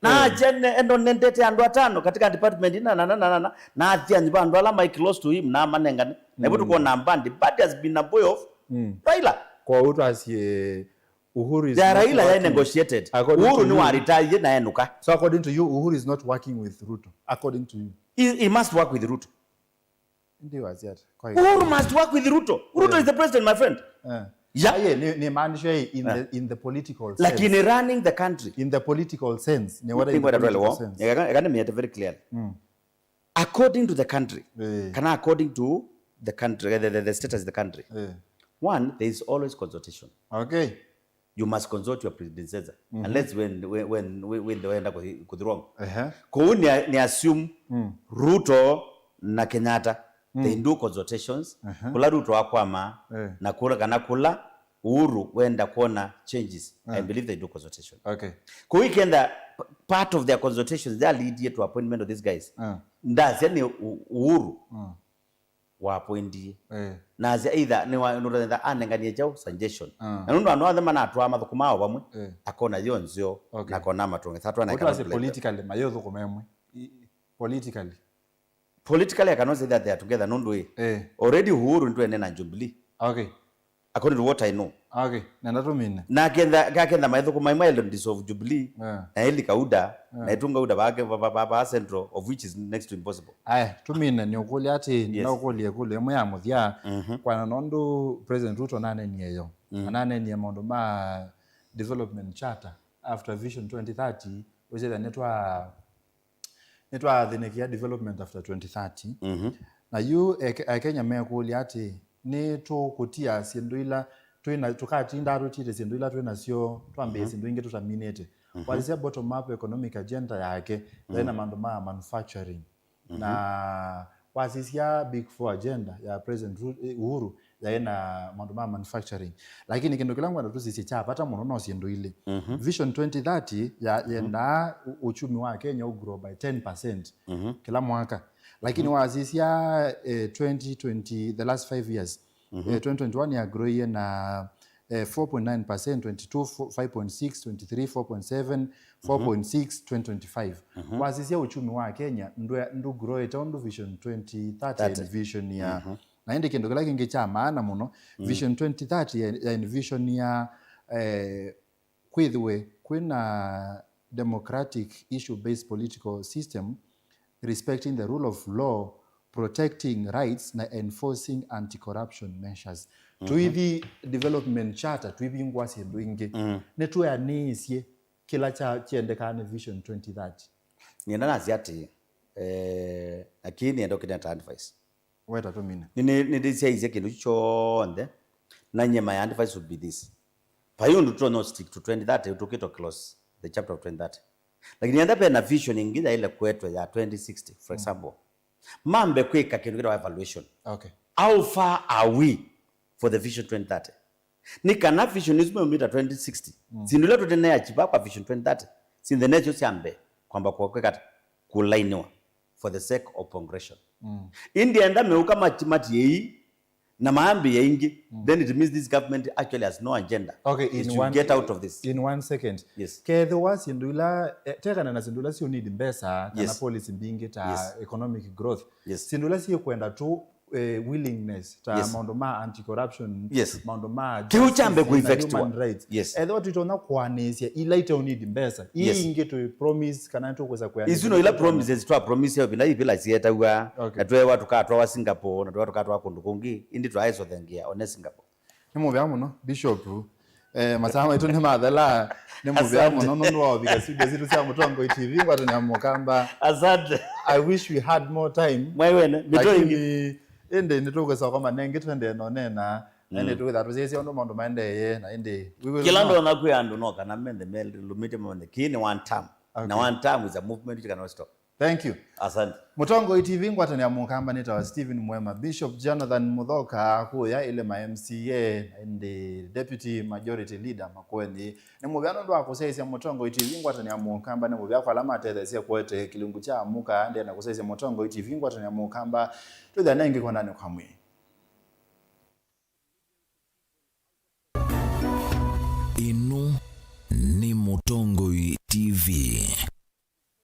Na mm. Jen endo nendete andũ atano katika department na na na na na na athia nyiba andũ ala mai close to him na manengane. Na hivyo tuko na Mbadi. Mbadi has been a boy of mm. Raila. Kwa utu asie Uhuru is ya Raila ya negotiated. Uhuru ni wa retire na enuka. So according to you, Uhuru is not working with Ruto. According to you, he, he must work with Ruto. Ndio waziata. Uhuru must work with Ruto. Ruto yeah. Is the president, my friend. Yeah. Yeah. Aye, ni, ni maanisha in yeah. The in the political sense. Lakini running the country. In the political sense. Ni what in the political sense. Eka ni miete very clearly. Mm. According to the country. Yeah. Kana according to the country, the, the, the status of the country. Yeah. One, there is always consultation. Okay. You must consult your predecessor mm -hmm. Unless when when when, when they end up with, with wrong uh -huh. Kuu ni, ni assume mm. Ruto na Kenyatta mm. They do consultations uh -huh. Kula Ruto akwama uh eh. -huh. Na kula kana kula Uhuru wenda kuona changes uh eh. -huh. I believe they do consultation. Okay. Kuu ikenda part of their consultations they are lead to appointment of these guys uh eh. -huh. Ndasya ni Uhuru uh -huh. Wapointie eh. Nasya either nĩwa nũtethya anenganie kyaũ suggestion ah. Na nũndũ andũ onthe manatwaa mathũkũmaa o vamwe eh. Akona yo nzeo okay. Na akona matũnge satwa na kana politically mayũthũkũma ĩmwe politically politically I cannot say that they are together nũndũ ĩ eh. Already Uhuru nĩtwene na Jubilee okay. According to what I know. Okay, na ndatumine. Na ketha ka ketha maithukuma imwe elders of Jubilee. Yeah. Na Eli Kauda, yeah. Na itunga uda ba ba ba ba central of which is next to impossible. Aya, tumine ni ukulia ati yes. Na ukulie kule imwe ya muthia mm -hmm. Kwa na nondu President Ruto nanenie yo. Mm. Ananenie maundu ma development charter after vision twenty thirty wizitha nitwa Nĩtwathĩnĩkĩa development after twenty thirty. Mm -hmm. Na yu Akenya mekũlya atĩ, nĩ tũkũtia syĩndũ ila twĩna, tũkatindaa tũtiĩte syĩndũ ila twĩ nasyo, twambĩe mm -hmm. Syĩndũ ingĩ tũtaminĩte. Mm -hmm. Wasisya bottom up economic agenda yake, mm -hmm. Yaĩ na maũndũ ma manufacturing. Mm -hmm. Na wasisya big four agenda ya President Uhuru, yaĩ na maũndũ ma manufacturing. Lakini kĩndũ kĩla ngwenda tũsisye kya vata mũno no syĩndũ ilĩ. Mm -hmm. Vision twenty thirty ya, yendaa uchumi wa Kenya ũgrow by ten percent mm -hmm. Kĩla mwaka. Lakini mm -hmm. Wasisya eh, twenty twenty, the last five years mm -hmm. Eh, twenty twenty-one yagrowie na eh, four point nine percent, twenty-two five point six, twenty-three four point seven, four point six, mm -hmm. Twenty twenty-five mm -hmm. Wasisya uchumi wa Kenya ndũgrowete ũndũ Vision twenty thirty vision ya mm -hmm. Na ĩndĩ kĩndũ kĩla kĩngĩ kya maana mũno mm. Vision twenty thirty ya, ya envision ya eh, kwĩthĩwe kwĩna democratic issue based political system respecting the rule of law, protecting rights na enforcing anti-corruption measures mm -hmm. Tũithi development charter twĩvingũa syĩndũ ingĩ mm. Nĩtwĩanĩĩsye kĩla kyendekaa nĩ Vision twenty thirty. Nĩenda nasya atĩ eh, akini enda ũkĩneta advice Weta tũmine. Nĩndĩsyaĩĩsye kĩndũ kyu kyonthe na nyie my advice would be this. Vai ũndũ tũtonya stick to twenty thirty tũkĩte close the chapter of twenty thirty. Lakini enda vena vision ĩngĩ yaĩle kũetwe ya twenty sixty for example. Mambe kwĩka kĩndũ kĩtawa evaluation. Okay. How far are we for the vision twenty thirty? Nĩ kana vision isu meumĩta twenty sixty mm. Syĩndũ ila tũteneachiva kwa vision twenty thirty syĩndũ nesyo syambe kwamba kwĩkata kũlainiwa for the sake of progression mm. Ĩndĩ enda meũka matiĩi na maambĩĩa ingĩ mm. Then it means this government actually has no agenda okay, is to one, get out of this. In one second. Yes. Kethĩwa syĩndũ ila eh, tekana na syĩndũ ila siũ need mbesa kana yes. Policy mbingĩ ta yes. Economic growth yes. Syĩndũ ila siĩkwenda tu eh, willingness ta yes. Maũndũ ma anti corruption yes. Maũndũ ma kĩu kyambe kũaffect human rights yes. Ethĩwa tũitonya kũanĩsya ila ite need mbesa ii yes. Ingĩ tũ promise kana tũkwĩsa kũanĩsya isu no ila promises twa promise ya bila ibila sietagwa okay. Na twewa tukatwawa Singapore na twewa tukatwawa kũndũ kũngĩ indi twaesothengia one Singapore. Nĩ mũvea mũno Bishop. Eh, masaa maitũ nĩ mathela. Nĩ mũvea mũno nũndũ wa ũvika studio zitũ sya Mũtongoi T V ngwatanĩa mũkamba. Asante. I wish we had more time. Mwaiwene mĩto ingĩ. Ĩndĩ nĩtũkwĩsa koma nengĩ twendee nonena na ĩndĩ tũkwĩtha tũsyaisya ũndũ maũndũ maendeeye na ĩndĩ kĩla ndona kwĩ andũ no kana menthe melũmĩte monthe kĩĩ nĩ one term. Okay. Na one term is a movement which cannot stop. Thank you. Asante. Mũtongoi T V ngwatanĩo ya Mũkamba nĩtawa Stephen Mwema, Bishop Jonathan Muthoka kũya Ilima M C A, na ĩndĩ Deputy Majority Leader Makueni. Nĩ mũvea nũndũ wa kũsyaĩĩsya Mũtongoi T V ngwatanĩo ya Mũkamba, nĩ mũvea kwa ala matetheesye kũete kĩlungu kya Amũka, ndĩ na kũsyaĩĩsya Mũtongoi T V ngwatanĩo ya Mũkamba. Twĩthĩane ĩngĩ kwandanĩ kwa mwĩĩ. Ĩno nĩ Mũtongoi T V.